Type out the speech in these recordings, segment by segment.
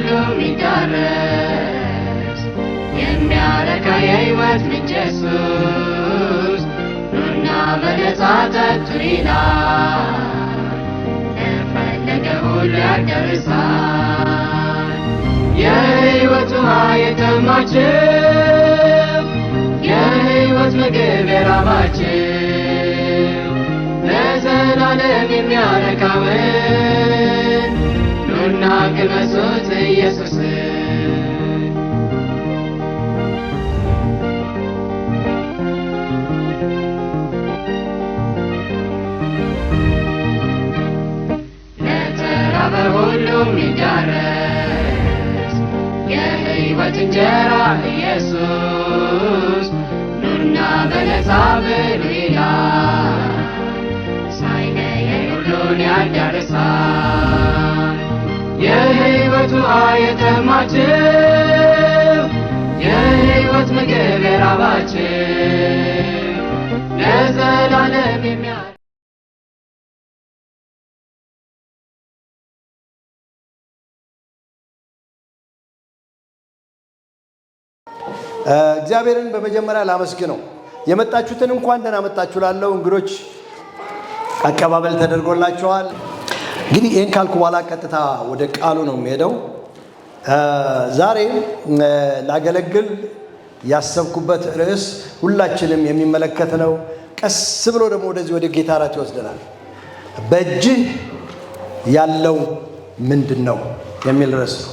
ሁሉ የሚዳረስ የሚያረካ የሕይወት ምንጭ ኢየሱስ ኑና በነፃ ጠጡ ይላል። ለፈለገ ሁሉ ያዳርሳል። የሕይወት ውሃ የተማችው የሕይወት ምግብ የራባችው ለዘላለም የሚያረካውን ኑና ቅመሱት ኢየሱስን። ለተራበ ሁሉ የሚዳረስ የሕይወት እንጀራ ኢየሱስ ኑና በነፃ ብሉ ይላል። ሳይለየን ሁሉን ያዳርሳል። የሕይወት ውሃ የተማችው የሕይወት ምግብ የራባችው ለዘላለም የሚያ እግዚአብሔርን በመጀመሪያ ላመስግነው። የመጣችሁትን እንኳን ደህና መጣችሁ ላለው እንግዶች አቀባበል ተደርጎላችኋል። እንግዲህ ይህን ካልኩ በኋላ ቀጥታ ወደ ቃሉ ነው የሚሄደው። ዛሬ ላገለግል ያሰብኩበት ርዕስ ሁላችንም የሚመለከት ነው። ቀስ ብሎ ደግሞ ወደዚህ ወደ ጌታ እራት ይወስደናል። በእጅህ ያለው ምንድን ነው የሚል ርዕስ ነው።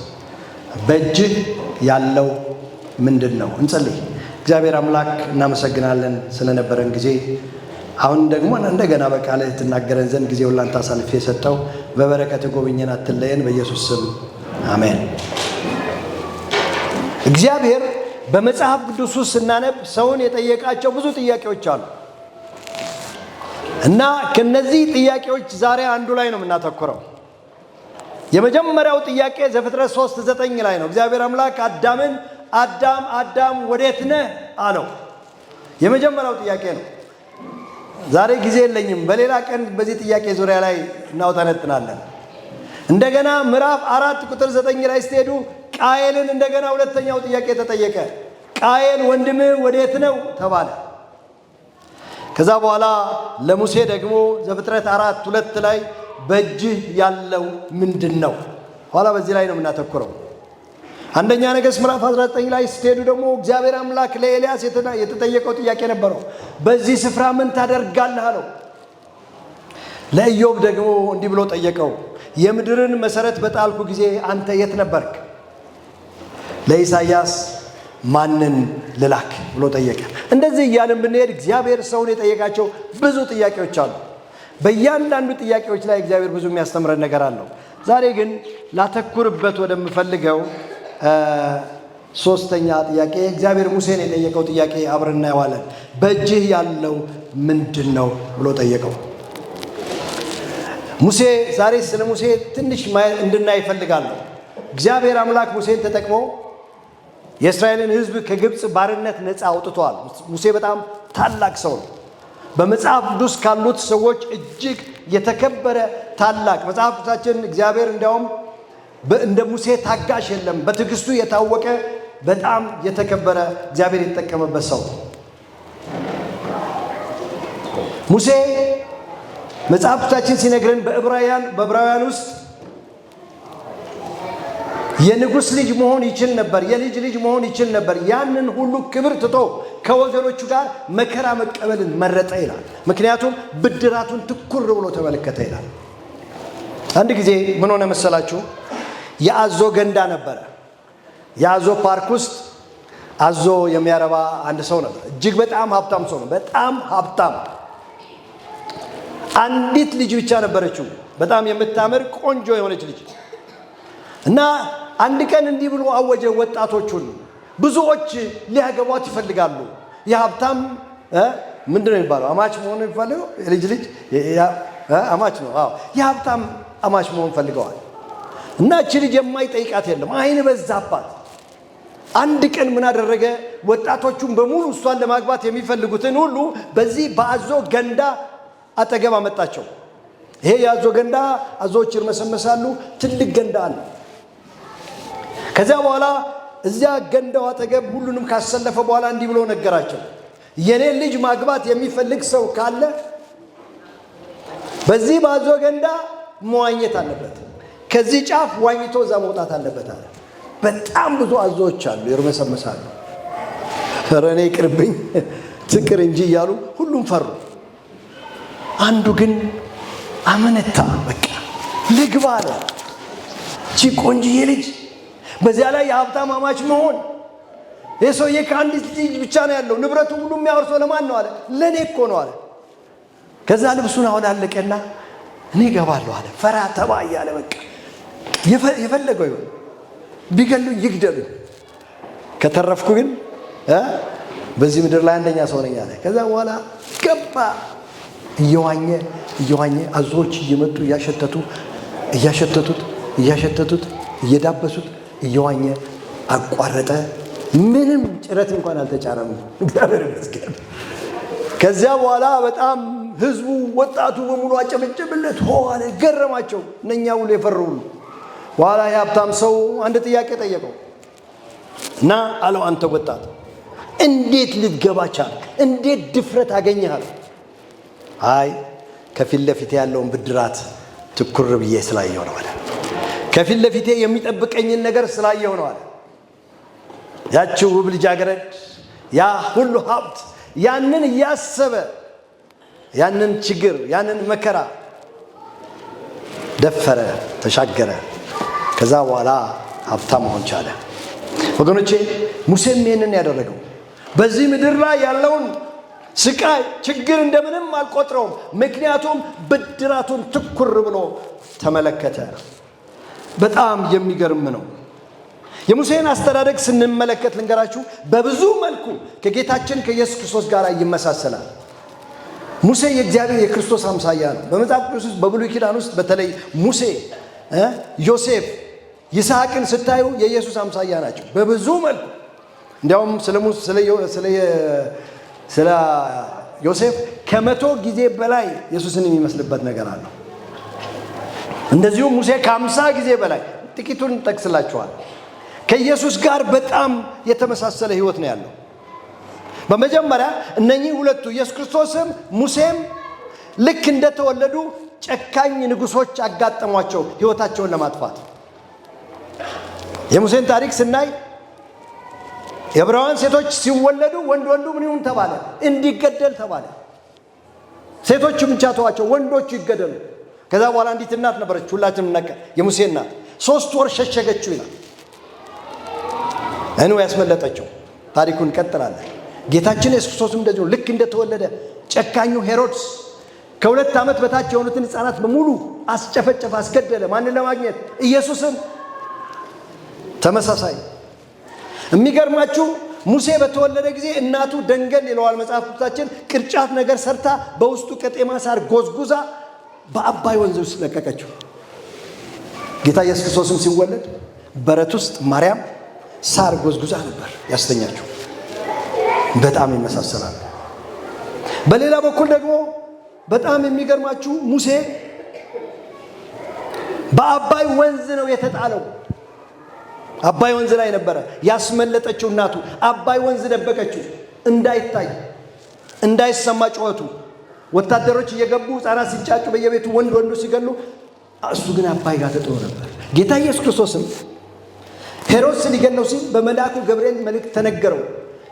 በእጅህ ያለው ምንድን ነው? እንጸልይ። እግዚአብሔር አምላክ እናመሰግናለን ስለነበረን ጊዜ። አሁን ደግሞ እንደገና በቃልህ ትናገረን ዘንድ ጊዜውን ላንተ አሳልፌ የሰጠው በበረከት ጎብኘን፣ አትለየን። በኢየሱስ ስም አሜን። እግዚአብሔር በመጽሐፍ ቅዱስ ውስጥ ስናነብ ሰውን የጠየቃቸው ብዙ ጥያቄዎች አሉ እና ከነዚህ ጥያቄዎች ዛሬ አንዱ ላይ ነው የምናተኩረው። የመጀመሪያው ጥያቄ ዘፍጥረት 3:9 ላይ ነው። እግዚአብሔር አምላክ አዳምን አዳም አዳም ወዴት ነህ አለው። የመጀመሪያው ጥያቄ ነው። ዛሬ ጊዜ የለኝም፣ በሌላ ቀን በዚህ ጥያቄ ዙሪያ ላይ እናውጠነጥናለን። እንደገና ምዕራፍ 4 ቁጥር 9 ላይ ስትሄዱ ቃየልን እንደገና ሁለተኛው ጥያቄ ተጠየቀ። ቃየል ወንድምህ ወዴት ነው ተባለ። ከዛ በኋላ ለሙሴ ደግሞ ዘፍጥረት 4:2 ላይ በእጅህ ያለው ምንድን ነው? ኋላ በዚህ ላይ ነው የምናተኩረው። አንደኛ ነገሥት ምዕራፍ 19 ላይ ስትሄዱ ደግሞ እግዚአብሔር አምላክ ለኤልያስ የተጠየቀው ጥያቄ ነበረው። በዚህ ስፍራ ምን ታደርጋለህ አለው። ለኢዮብ ደግሞ እንዲህ ብሎ ጠየቀው፣ የምድርን መሰረት በጣልኩ ጊዜ አንተ የት ነበርክ? ለኢሳይያስ ማንን ልላክ ብሎ ጠየቀ። እንደዚህ እያልን ብንሄድ እግዚአብሔር ሰውን የጠየቃቸው ብዙ ጥያቄዎች አሉ። በእያንዳንዱ ጥያቄዎች ላይ እግዚአብሔር ብዙ የሚያስተምረን ነገር አለው። ዛሬ ግን ላተኩርበት ወደምፈልገው ሶስተኛ ጥያቄ እግዚአብሔር ሙሴን የጠየቀው ጥያቄ አብረን እናየዋለን። በእጅህ ያለው ምንድን ነው ብሎ ጠየቀው። ሙሴ ዛሬ ስለ ሙሴ ትንሽ እንድናይ እፈልጋለሁ። እግዚአብሔር አምላክ ሙሴን ተጠቅሞ የእስራኤልን ሕዝብ ከግብፅ ባርነት ነፃ አውጥቷል። ሙሴ በጣም ታላቅ ሰው ነው። በመጽሐፍ ቅዱስ ካሉት ሰዎች እጅግ የተከበረ ታላቅ መጽሐፍ ቅዱሳችን እግዚአብሔር እንዲያውም እንደ ሙሴ ታጋሽ የለም፣ በትዕግስቱ የታወቀ በጣም የተከበረ እግዚአብሔር የተጠቀመበት ሰው ሙሴ። መጽሐፍ ቅዱሳችን ሲነግረን በዕብራውያን ውስጥ የንጉሥ ልጅ መሆን ይችል ነበር፣ የልጅ ልጅ መሆን ይችል ነበር። ያንን ሁሉ ክብር ትቶ ከወገኖቹ ጋር መከራ መቀበልን መረጠ ይላል። ምክንያቱም ብድራቱን ትኩር ብሎ ተመለከተ ይላል። አንድ ጊዜ ምን ሆነ መሰላችሁ? የአዞ ገንዳ ነበረ። የአዞ ፓርክ ውስጥ አዞ የሚያረባ አንድ ሰው ነበር። እጅግ በጣም ሀብታም ሰው ነው። በጣም ሀብታም። አንዲት ልጅ ብቻ ነበረችው፣ በጣም የምታምር ቆንጆ የሆነች ልጅ። እና አንድ ቀን እንዲህ ብሎ አወጀ ወጣቶቹን፣ ብዙዎች ሊያገቧት ይፈልጋሉ። የሀብታም ምንድን ነው የሚባለው? አማች መሆን የሚፈልገው የልጅ ልጅ አማች ነው። አዎ የሀብታም አማች መሆን ፈልገዋል። እና እቺ ልጅ የማይጠይቃት የለም፣ አይን በዛባት። አንድ ቀን ምን አደረገ? ወጣቶቹን በሙሉ እሷን ለማግባት የሚፈልጉትን ሁሉ በዚህ በአዞ ገንዳ አጠገብ አመጣቸው። ይሄ የአዞ ገንዳ አዞዎች ይርመሰመሳሉ። ትልቅ ገንዳ አለ። ከዚያ በኋላ እዚያ ገንዳው አጠገብ ሁሉንም ካሰለፈ በኋላ እንዲህ ብሎ ነገራቸው። የኔን ልጅ ማግባት የሚፈልግ ሰው ካለ በዚህ ባዞ ገንዳ መዋኘት አለበት። ከዚህ ጫፍ ዋኝቶ እዛ መውጣት አለበት አለ። በጣም ብዙ አዞዎች አሉ፣ ይርመሰመሳሉ። ኧረ እኔ ይቅርብኝ ትቅር እንጂ እያሉ ሁሉም ፈሩ። አንዱ ግን አመነታ። በቃ ልግባ አለ። ቺ ቆንጅዬ ልጅ፣ በዚያ ላይ የሀብታም አማች መሆን፣ ይህ ሰውዬ ከአንዲት ልጅ ብቻ ነው ያለው፣ ንብረቱ ሁሉ የሚያወርሰው ለማን ነው አለ። ለእኔ እኮ ነው አለ። ከዛ ልብሱን አወላለቀና እኔ እገባለሁ አለ። ፈራ ተባ እያለ በቃ የፈለገው ይሁን፣ ቢገሉኝ ይግደሉኝ፣ ከተረፍኩ ግን በዚህ ምድር ላይ አንደኛ ሰው ነኝ አለ። ከዛ በኋላ ገባ። እየዋኘ እየዋኘ አዞዎች እየመጡ እያሸተቱ እያሸተቱት እያሸተቱት እየዳበሱት እየዋኘ አቋረጠ። ምንም ጭረት እንኳን አልተጫረም። እግዚአብሔር ይመስገን። ከዚያ በኋላ በጣም ህዝቡ ወጣቱ በሙሉ አጨበጨበለት። ሆ አለ፣ ገረማቸው። እነኛ ሁሉ የፈሩ ሁሉ። በኋላ የሀብታም ሰው አንድ ጥያቄ ጠየቀው እና አለው፣ አንተ ወጣት እንዴት ልትገባ ቻልክ? እንዴት ድፍረት አገኘህ? አለው። አይ፣ ከፊት ለፊቴ ያለውን ብድራት ትኩር ብዬ ስላየው ነው አለ። ከፊት ለፊቴ የሚጠብቀኝን ነገር ስላየው ነው አለ። ያችው ውብ ልጃገረድ፣ ያ ሁሉ ሀብት፣ ያንን እያሰበ ያንን ችግር ያንን መከራ ደፈረ፣ ተሻገረ። ከዛ በኋላ ሀብታም መሆን ቻለ። ወገኖቼ፣ ሙሴም ይህንን ያደረገው በዚህ ምድር ላይ ያለውን ስቃይ ችግር እንደምንም አልቆጥረውም። ምክንያቱም ብድራቱን ትኩር ብሎ ተመለከተ። በጣም የሚገርም ነው። የሙሴን አስተዳደግ ስንመለከት ልንገራችሁ፣ በብዙ መልኩ ከጌታችን ከኢየሱስ ክርስቶስ ጋር ይመሳሰላል። ሙሴ የእግዚአብሔር የክርስቶስ አምሳያ ነው። በመጽሐፍ ቅዱስ ውስጥ፣ በብሉይ ኪዳን ውስጥ በተለይ ሙሴ፣ ዮሴፍ፣ ይስሐቅን ስታዩ የኢየሱስ አምሳያ ናቸው በብዙ መልኩ። እንዲያውም ስለ ዮሴፍ ከ100 ጊዜ በላይ ኢየሱስን የሚመስልበት ነገር አለው። እንደዚሁም ሙሴ ከ50 ጊዜ በላይ፣ ጥቂቱን ጠቅስላችኋል። ከኢየሱስ ጋር በጣም የተመሳሰለ ህይወት ነው ያለው። በመጀመሪያ እነኚህ ሁለቱ ኢየሱስ ክርስቶስም ሙሴም ልክ እንደተወለዱ ጨካኝ ንጉሶች አጋጠሟቸው ህይወታቸውን ለማጥፋት። የሙሴን ታሪክ ስናይ የዕብራውያን ሴቶች ሲወለዱ ወንድ ወንዱ ምን ይሁን ተባለ? እንዲገደል ተባለ። ሴቶቹ ብቻ ተዋቸው፣ ወንዶቹ ይገደሉ። ከዛ በኋላ አንዲት እናት ነበረች፣ ሁላችንም እናውቅ፣ የሙሴ እናት 3 ወር ሸሸገችው ይላል። እኑ ያስመለጠችው። ታሪኩን እንቀጥላለን። ጌታችን ኢየሱስ ክርስቶስም እንደዚሁ ልክ እንደተወለደ ጨካኙ ሄሮድስ ከ2 ዓመት በታች የሆኑትን ሕፃናት በሙሉ አስጨፈጨፈ፣ አስገደለ። ማንን ለማግኘት? ኢየሱስን። ተመሳሳይ። የሚገርማችሁ ሙሴ በተወለደ ጊዜ እናቱ ደንገል ይለዋል መጽሐፍ ቅዱሳችን፣ ቅርጫት ነገር ሰርታ በውስጡ ቀጤማ ሳር ጎዝጉዛ በአባይ ወንዝ ውስጥ ለቀቀችው። ጌታ ኢየሱስ ክርስቶስም ሲወለድ በረት ውስጥ ማርያም ሳር ጎዝጉዛ ነበር ያስተኛችው። በጣም ይመሳሰላል። በሌላ በኩል ደግሞ በጣም የሚገርማችሁ ሙሴ በአባይ ወንዝ ነው የተጣለው። አባይ ወንዝ ላይ ነበረ ያስመለጠችው እናቱ። አባይ ወንዝ ደበቀችው እንዳይታይ እንዳይሰማ ጩኸቱ። ወታደሮች እየገቡ ሕፃናት ሲጫጩ በየቤቱ ወንድ ወንዱ ሲገሉ፣ እሱ ግን አባይ ጋር ተጥሎ ነበር። ጌታ ኢየሱስ ክርስቶስም ሄሮድስ ሊገለው ሲል በመልአኩ ገብርኤል መልእክት ተነገረው።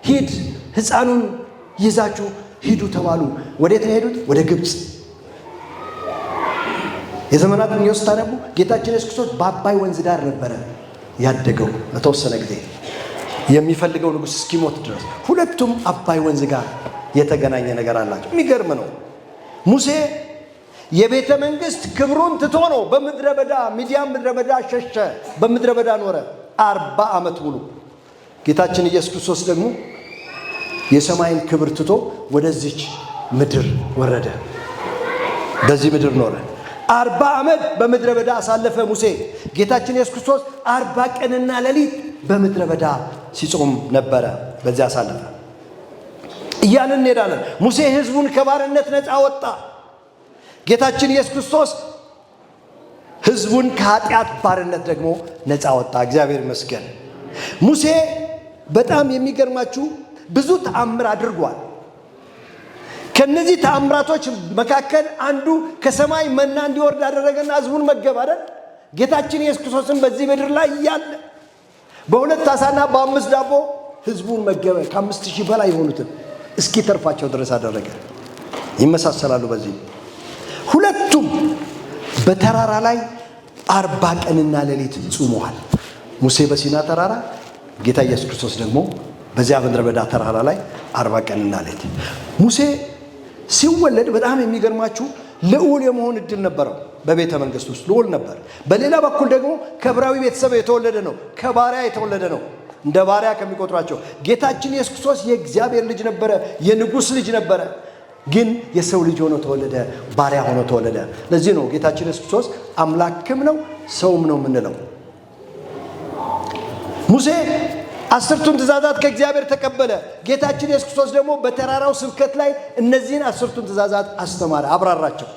ሂድ፣ ሕፃኑን ይዛችሁ ሂዱ ተባሉ። ወዴት ነው የሄዱት? ወደ ግብፅ። የዘመናት ምኞት ስታነቡ ጌታችን ኢየሱስ ክርስቶስ በአባይ ወንዝ ዳር ነበረ ያደገው ለተወሰነ ጊዜ የሚፈልገው ንጉሥ እስኪሞት ድረስ። ሁለቱም አባይ ወንዝ ጋር የተገናኘ ነገር አላቸው። የሚገርም ነው። ሙሴ የቤተ መንግስት ክብሩን ትቶ ነው በምድረ በዳ፣ ሚዲያም ምድረ በዳ ሸሸ። በምድረ በዳ ኖረ 40 ዓመት ሙሉ። ጌታችን ኢየሱስ ክርስቶስ ደግሞ የሰማይን ክብር ትቶ ወደዚች ምድር ወረደ። በዚህ ምድር ኖረ። 40 ዓመት በምድረ በዳ አሳለፈ ሙሴ። ጌታችን ኢየሱስ ክርስቶስ 40 ቀንና ሌሊት በምድረ በዳ ሲጾም ነበረ። በዚያ አሳለፈ እያልን እንሄዳለን። ሙሴ ህዝቡን ከባርነት ነፃ ወጣ። ጌታችን ኢየሱስ ክርስቶስ ሕዝቡን ከኃጢአት ባርነት ደግሞ ነፃ ወጣ። እግዚአብሔር ይመስገን። ሙሴ በጣም የሚገርማችሁ ብዙ ተአምር አድርጓል። ከነዚህ ተአምራቶች መካከል አንዱ ከሰማይ መና እንዲወርድ አደረገና ሕዝቡን መገብ አይደል? ጌታችን ኢየሱስ ክርስቶስን በዚህ ምድር ላይ እያለ በሁለት ዓሣና በ5 ዳቦ ሕዝቡን መገበ። ከ5000 በላይ የሆኑትን እስኪተርፋቸው ድረስ አደረገ። ይመሳሰላሉ በዚህ። ሁለቱም በተራራ ላይ 40 ቀንና ሌሊት ጾመዋል። ሙሴ በሲና ተራራ፣ ጌታ ኢየሱስ ክርስቶስ ደግሞ በዚያ ምድረ በዳ ተራራ ላይ 40 ቀንና ሌሊት። ሙሴ ሲወለድ በጣም የሚገርማችሁ ልዑል የመሆን እድል ነበረው። በቤተ መንግስት ውስጥ ልዑል ነበር። በሌላ በኩል ደግሞ ከዕብራዊ ቤተሰብ የተወለደ ነው። ከባሪያ የተወለደ ነው። እንደ ባሪያ ከሚቆጥሯቸው። ጌታችን ኢየሱስ ክርስቶስ የእግዚአብሔር ልጅ ነበረ፣ የንጉስ ልጅ ነበረ። ግን የሰው ልጅ ሆኖ ተወለደ፣ ባሪያ ሆኖ ተወለደ። ለዚህ ነው ጌታችን ኢየሱስ ክርስቶስ አምላክም ነው ሰውም ነው የምንለው። ሙሴ 10ቱን ትእዛዛት ከእግዚአብሔር ተቀበለ። ጌታችን ኢየሱስ ክርስቶስ ደግሞ በተራራው ስብከት ላይ እነዚህን 10ቱን ትእዛዛት አስተማረ፣ አብራራቸው።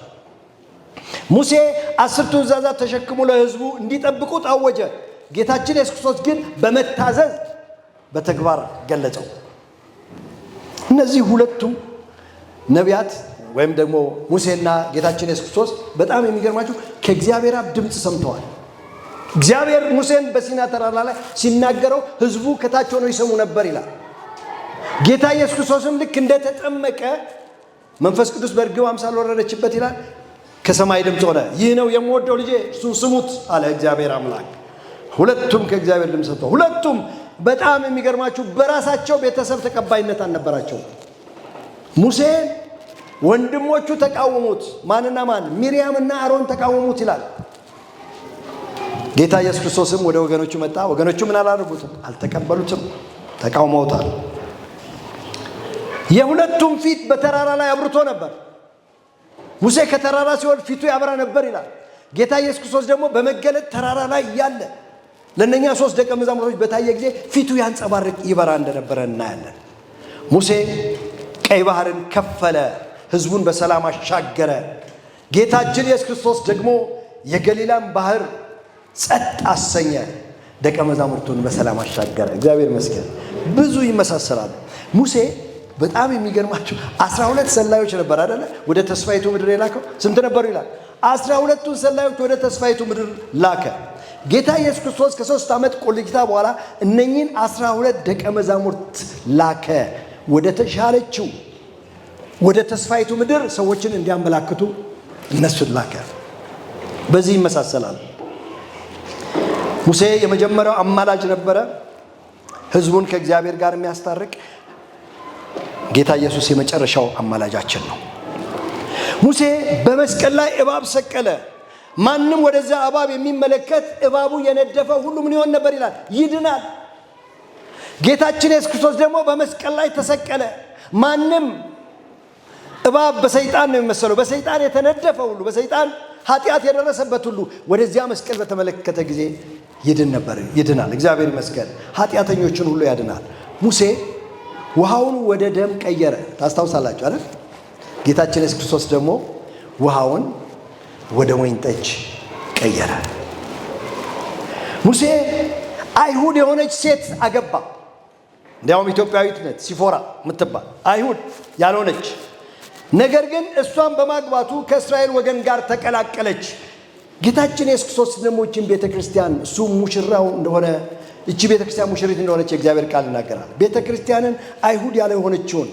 ሙሴ 10ቱን ትእዛዛት ተሸክሞ ለሕዝቡ እንዲጠብቁት አወጀ። ጌታችን ኢየሱስ ክርስቶስ ግን በመታዘዝ በተግባር ገለጸው። እነዚህ ሁለቱ ነቢያት ወይም ደግሞ ሙሴና ጌታችን ኢየሱስ ክርስቶስ በጣም የሚገርማችሁ ከእግዚአብሔር አብ ድምፅ ሰምተዋል። እግዚአብሔር ሙሴን በሲና ተራራ ላይ ሲናገረው ሕዝቡ ከታች ሆነው ይሰሙ ነበር ይላል። ጌታ ኢየሱስ ክርስቶስም ልክ እንደተጠመቀ መንፈስ ቅዱስ በእርግብ አምሳል ወረደችበት ይላል። ከሰማይ ድምፅ ሆነ፣ ይህ ነው የምወደው ልጄ እርሱን ስሙት አለ እግዚአብሔር አምላክ። ሁለቱም ከእግዚአብሔር ድምፅ ሰምተው፣ ሁለቱም በጣም የሚገርማችሁ በራሳቸው ቤተሰብ ተቀባይነት አልነበራቸውም። ሙሴ ወንድሞቹ ተቃወሙት። ማንና ማን? ሚርያምና አሮን ተቃወሙት ይላል። ጌታ ኢየሱስ ክርስቶስም ወደ ወገኖቹ መጣ። ወገኖቹ ምን አላደረጉትም? አልተቀበሉትም፣ ተቃውመውታል። የሁለቱም ፊት በተራራ ላይ አብርቶ ነበር። ሙሴ ከተራራ ሲወርድ ፊቱ ያበራ ነበር ይላል። ጌታ ኢየሱስ ክርስቶስ ደግሞ በመገለጥ ተራራ ላይ እያለ ለእነኛ 3 ደቀ መዛሙርቶች በታየ ጊዜ ፊቱ ያንጸባርቅ ይበራ እንደነበረ እናያለን። ሙሴ ቀይ ባህርን ከፈለ፣ ሕዝቡን በሰላም አሻገረ። ጌታችን ኢየሱስ ክርስቶስ ደግሞ የገሊላን ባህር ጸጥ አሰኘ፣ ደቀ መዛሙርቱን በሰላም አሻገረ። እግዚአብሔር ይመስገን። ብዙ ይመሳሰላሉ። ሙሴ በጣም የሚገርማችሁ 12 ሰላዮች ነበር አይደለ? ወደ ተስፋይቱ ምድር የላከው ስንት ነበሩ ይላል? 12ቱን ሰላዮች ወደ ተስፋይቱ ምድር ላከ። ጌታ ኢየሱስ ክርስቶስ ከ3 ዓመት ቆይታ በኋላ እነኚህን 12 ደቀ መዛሙርት ላከ ወደ ተሻለችው ወደ ተስፋይቱ ምድር ሰዎችን እንዲያመላክቱ እነሱን ላከ። በዚህ ይመሳሰላል። ሙሴ የመጀመሪያው አማላጅ ነበረ፣ ሕዝቡን ከእግዚአብሔር ጋር የሚያስታርቅ። ጌታ ኢየሱስ የመጨረሻው አማላጃችን ነው። ሙሴ በመስቀል ላይ እባብ ሰቀለ። ማንም ወደዛ እባብ የሚመለከት እባቡ የነደፈው ሁሉ ምን ይሆን ነበር ይላል? ይድናል። ጌታችን ኢየሱስ ክርስቶስ ደግሞ በመስቀል ላይ ተሰቀለ። ማንም እባብ በሰይጣን ነው የሚመሰለው። በሰይጣን የተነደፈ ሁሉ፣ በሰይጣን ኃጢአት የደረሰበት ሁሉ ወደዚያ መስቀል በተመለከተ ጊዜ ይድን ነበር፣ ይድናል። እግዚአብሔር ይመስገን። ኃጢአተኞችን ሁሉ ያድናል። ሙሴ ውሃውን ወደ ደም ቀየረ። ታስታውሳላችሁ አይደል? ጌታችን ኢየሱስ ክርስቶስ ደግሞ ውሃውን ወደ ወይን ጠጅ ቀየረ። ሙሴ አይሁድ የሆነች ሴት አገባ። እንዲያውም ኢትዮጵያዊት ናት፣ ሲፎራ የምትባል አይሁድ ያልሆነች፣ ነገር ግን እሷን በማግባቱ ከእስራኤል ወገን ጋር ተቀላቀለች። ጌታችን ኢየሱስ ክርስቶስ ደግሞ እቺን ቤተክርስቲያን እሱ ሙሽራው እንደሆነ እቺ ቤተክርስቲያን ሙሽሪት እንደሆነች የእግዚአብሔር ቃል ይናገራል። ቤተክርስቲያንን አይሁድ ያልሆነችውን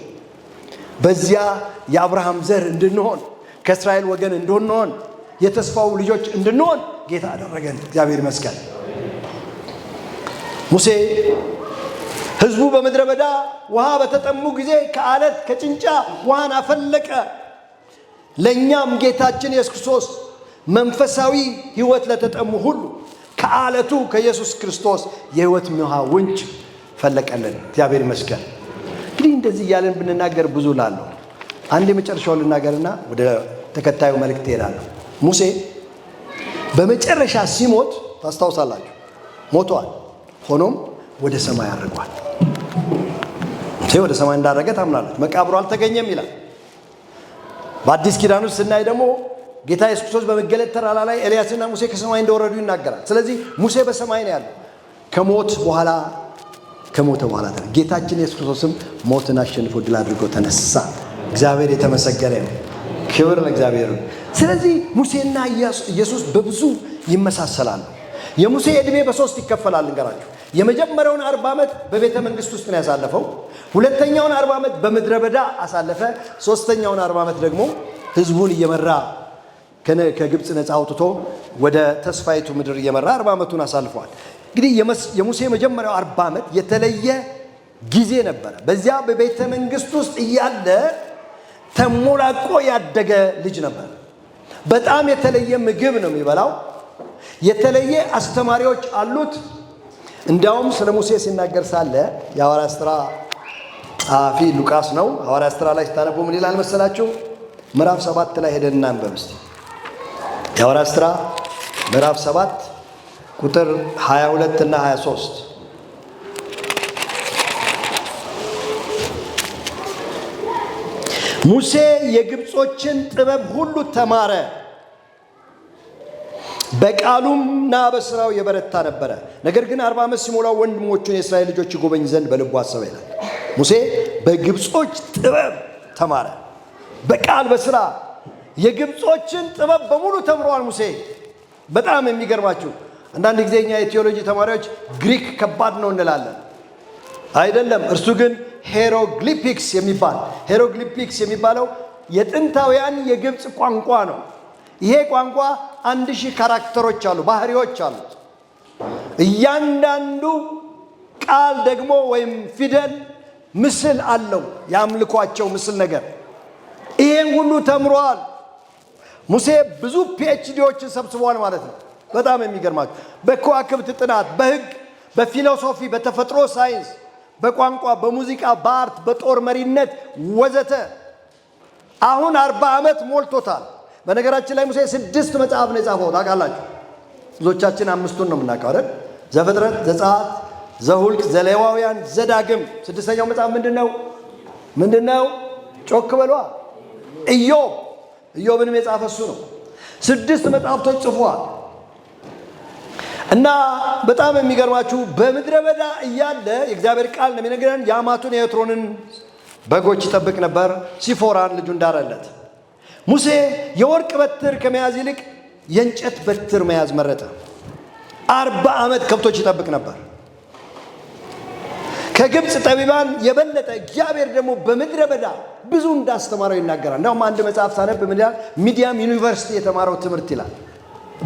በዚያ የአብርሃም ዘር እንድንሆን ከእስራኤል ወገን እንድንሆን የተስፋው ልጆች እንድንሆን ጌታ አደረገን። እግዚአብሔር ይመስገን። ሙሴ ሕዝቡ በምድረ በዳ ውሃ በተጠሙ ጊዜ ከአለት ከጭንጫ ውሃን አፈለቀ። ለኛም ጌታችን ኢየሱስ ክርስቶስ መንፈሳዊ ሕይወት ለተጠሙ ሁሉ ከአለቱ ከኢየሱስ ክርስቶስ የሕይወት ውሃ ምንጭ ፈለቀልን። እግዚአብሔር ይመስገን። እንግዲህ እንደዚህ እያለን ብንናገር ብዙ ላለሁ። አንድ የመጨረሻውን ልናገርና ወደ ተከታዩ መልእክት እሄዳለሁ። ሙሴ በመጨረሻ ሲሞት ታስታውሳላችሁ፣ ሞቷል። ሆኖም ወደ ሰማይ አርጓል። ሙሴ ወደ ሰማይ እንዳረገ ታምናለች። መቃብሩ አልተገኘም ይላል። በአዲስ ኪዳን ውስጥ ስናይ ደግሞ ጌታ ኢየሱስ ክርስቶስ በመገለጥ ተራራ ላይ ኤልያስና ሙሴ ከሰማይ እንደወረዱ ይናገራል። ስለዚህ ሙሴ በሰማይ ነው ያለው። ከሞት በኋላ ከሞተ በኋላ ጌታችን ኢየሱስ ክርስቶስም ሞትን አሸንፎ ድል አድርጎ ተነሳ። እግዚአብሔር የተመሰገነ ነው። ክብር ለእግዚአብሔር። ስለዚህ ሙሴና ኢየሱስ በብዙ ይመሳሰላሉ። የሙሴ ዕድሜ በሶስት ይከፈላል። እንገራችሁ። የመጀመሪያውን 40 ዓመት በቤተ መንግስት ውስጥ ነው ያሳለፈው። ሁለተኛውን 40 ዓመት በምድረ በዳ አሳለፈ። ሶስተኛውን 40 ዓመት ደግሞ ህዝቡን እየመራ ከግብፅ ነፃ አውጥቶ ወደ ተስፋይቱ ምድር እየመራ 40 ዓመቱን አሳልፈዋል። እንግዲህ የሙሴ መጀመሪያው 40 ዓመት የተለየ ጊዜ ነበረ። በዚያ በቤተ መንግስት ውስጥ እያለ ተሞላቆ ያደገ ልጅ ነበር። በጣም የተለየ ምግብ ነው የሚበላው። የተለየ አስተማሪዎች አሉት። እንዲያውም ስለ ሙሴ ሲናገር ሳለ የሐዋርያት ሥራ ጸሐፊ ሉቃስ ነው። ሐዋርያት ሥራ ላይ ስታነቡ ምን ይላል መሰላችሁ? ምዕራፍ 7 ላይ ሄደን እናንበብ እስቲ። የሐዋርያት ሥራ ምዕራፍ 7 ቁጥር 22 እና 23። ሙሴ የግብጾችን ጥበብ ሁሉ ተማረ፣ በቃሉምና በስራው የበረታ ነበረ። ነገር ግን 40 ዓመት ሲሞላው ወንድሞቹን የእስራኤል ልጆች ይጎበኝ ዘንድ በልቡ አሰበ ይላል። ሙሴ በግብጾች ጥበብ ተማረ፣ በቃል በስራ የግብጾችን ጥበብ በሙሉ ተምሯል ሙሴ። በጣም የሚገርማችሁ አንዳንድ ጊዜ እኛ የቴዎሎጂ ተማሪዎች ግሪክ ከባድ ነው እንላለን። አይደለም። እርሱ ግን hieroglyphics የሚባል hieroglyphics የሚባለው የጥንታውያን የግብፅ ቋንቋ ነው። ይሄ ቋንቋ 1000 character ኦች አሉ፣ ባህሪዎች አሉት። እያንዳንዱ ቃል ደግሞ ወይም ፊደል ምስል አለው፣ የአምልኳቸው ምስል ነገር። ይሄን ሁሉ ተምሯል ሙሴ። ብዙ PhD ዎችን ሰብስቧል ማለት ነው። በጣም የሚገርማችሁ በከዋክብት ጥናት፣ በሕግ፣ በ philosophy፣ በተፈጥሮ ሳይንስ፣ በቋንቋ፣ በሙዚቃ፣ በ art፣ በጦር መሪነት ወዘተ። አሁን 40 ዓመት ሞልቶታል። በነገራችን ላይ ሙሴ 6 መጽሐፍ ነው የጻፈው ታውቃላችሁ። ብዙዎቻችን 5ቱን ነው የምናውቀው አይደል? ዘፍጥረት፣ ዘጸአት፣ ዘሁልቅ፣ ዘሌዋውያን፣ ዘዳግም። 6ኛው መጽሐፍ ምንድነው? ምንድነው? ጮክ በሏ። ኢዮብ። ኢዮብንም የጻፈ እሱ ነው። 6 መጽሐፍቶች ጽፏል። እና በጣም የሚገርማችሁ በምድረ በዳ እያለ የእግዚአብሔር ቃል ነው የሚነግረን የአማቱን የዮቶርን በጎች ይጠብቅ ነበር፣ ሲፎራን ልጁን ዳረለት። ሙሴ የወርቅ በትር ከመያዝ ይልቅ የእንጨት በትር መያዝ መረጠ። 40 ዓመት ከብቶች ይጠብቅ ነበር። ከግብፅ ጠቢባን የበለጠ እግዚአብሔር ደግሞ በምድረ በዳ ብዙ እንዳስተማረው ይናገራል። እንደውም አንድ መጽሐፍ ሳነብ ምን ይላል? ሚዲያም ዩኒቨርሲቲ የተማረው ትምህርት ይላል።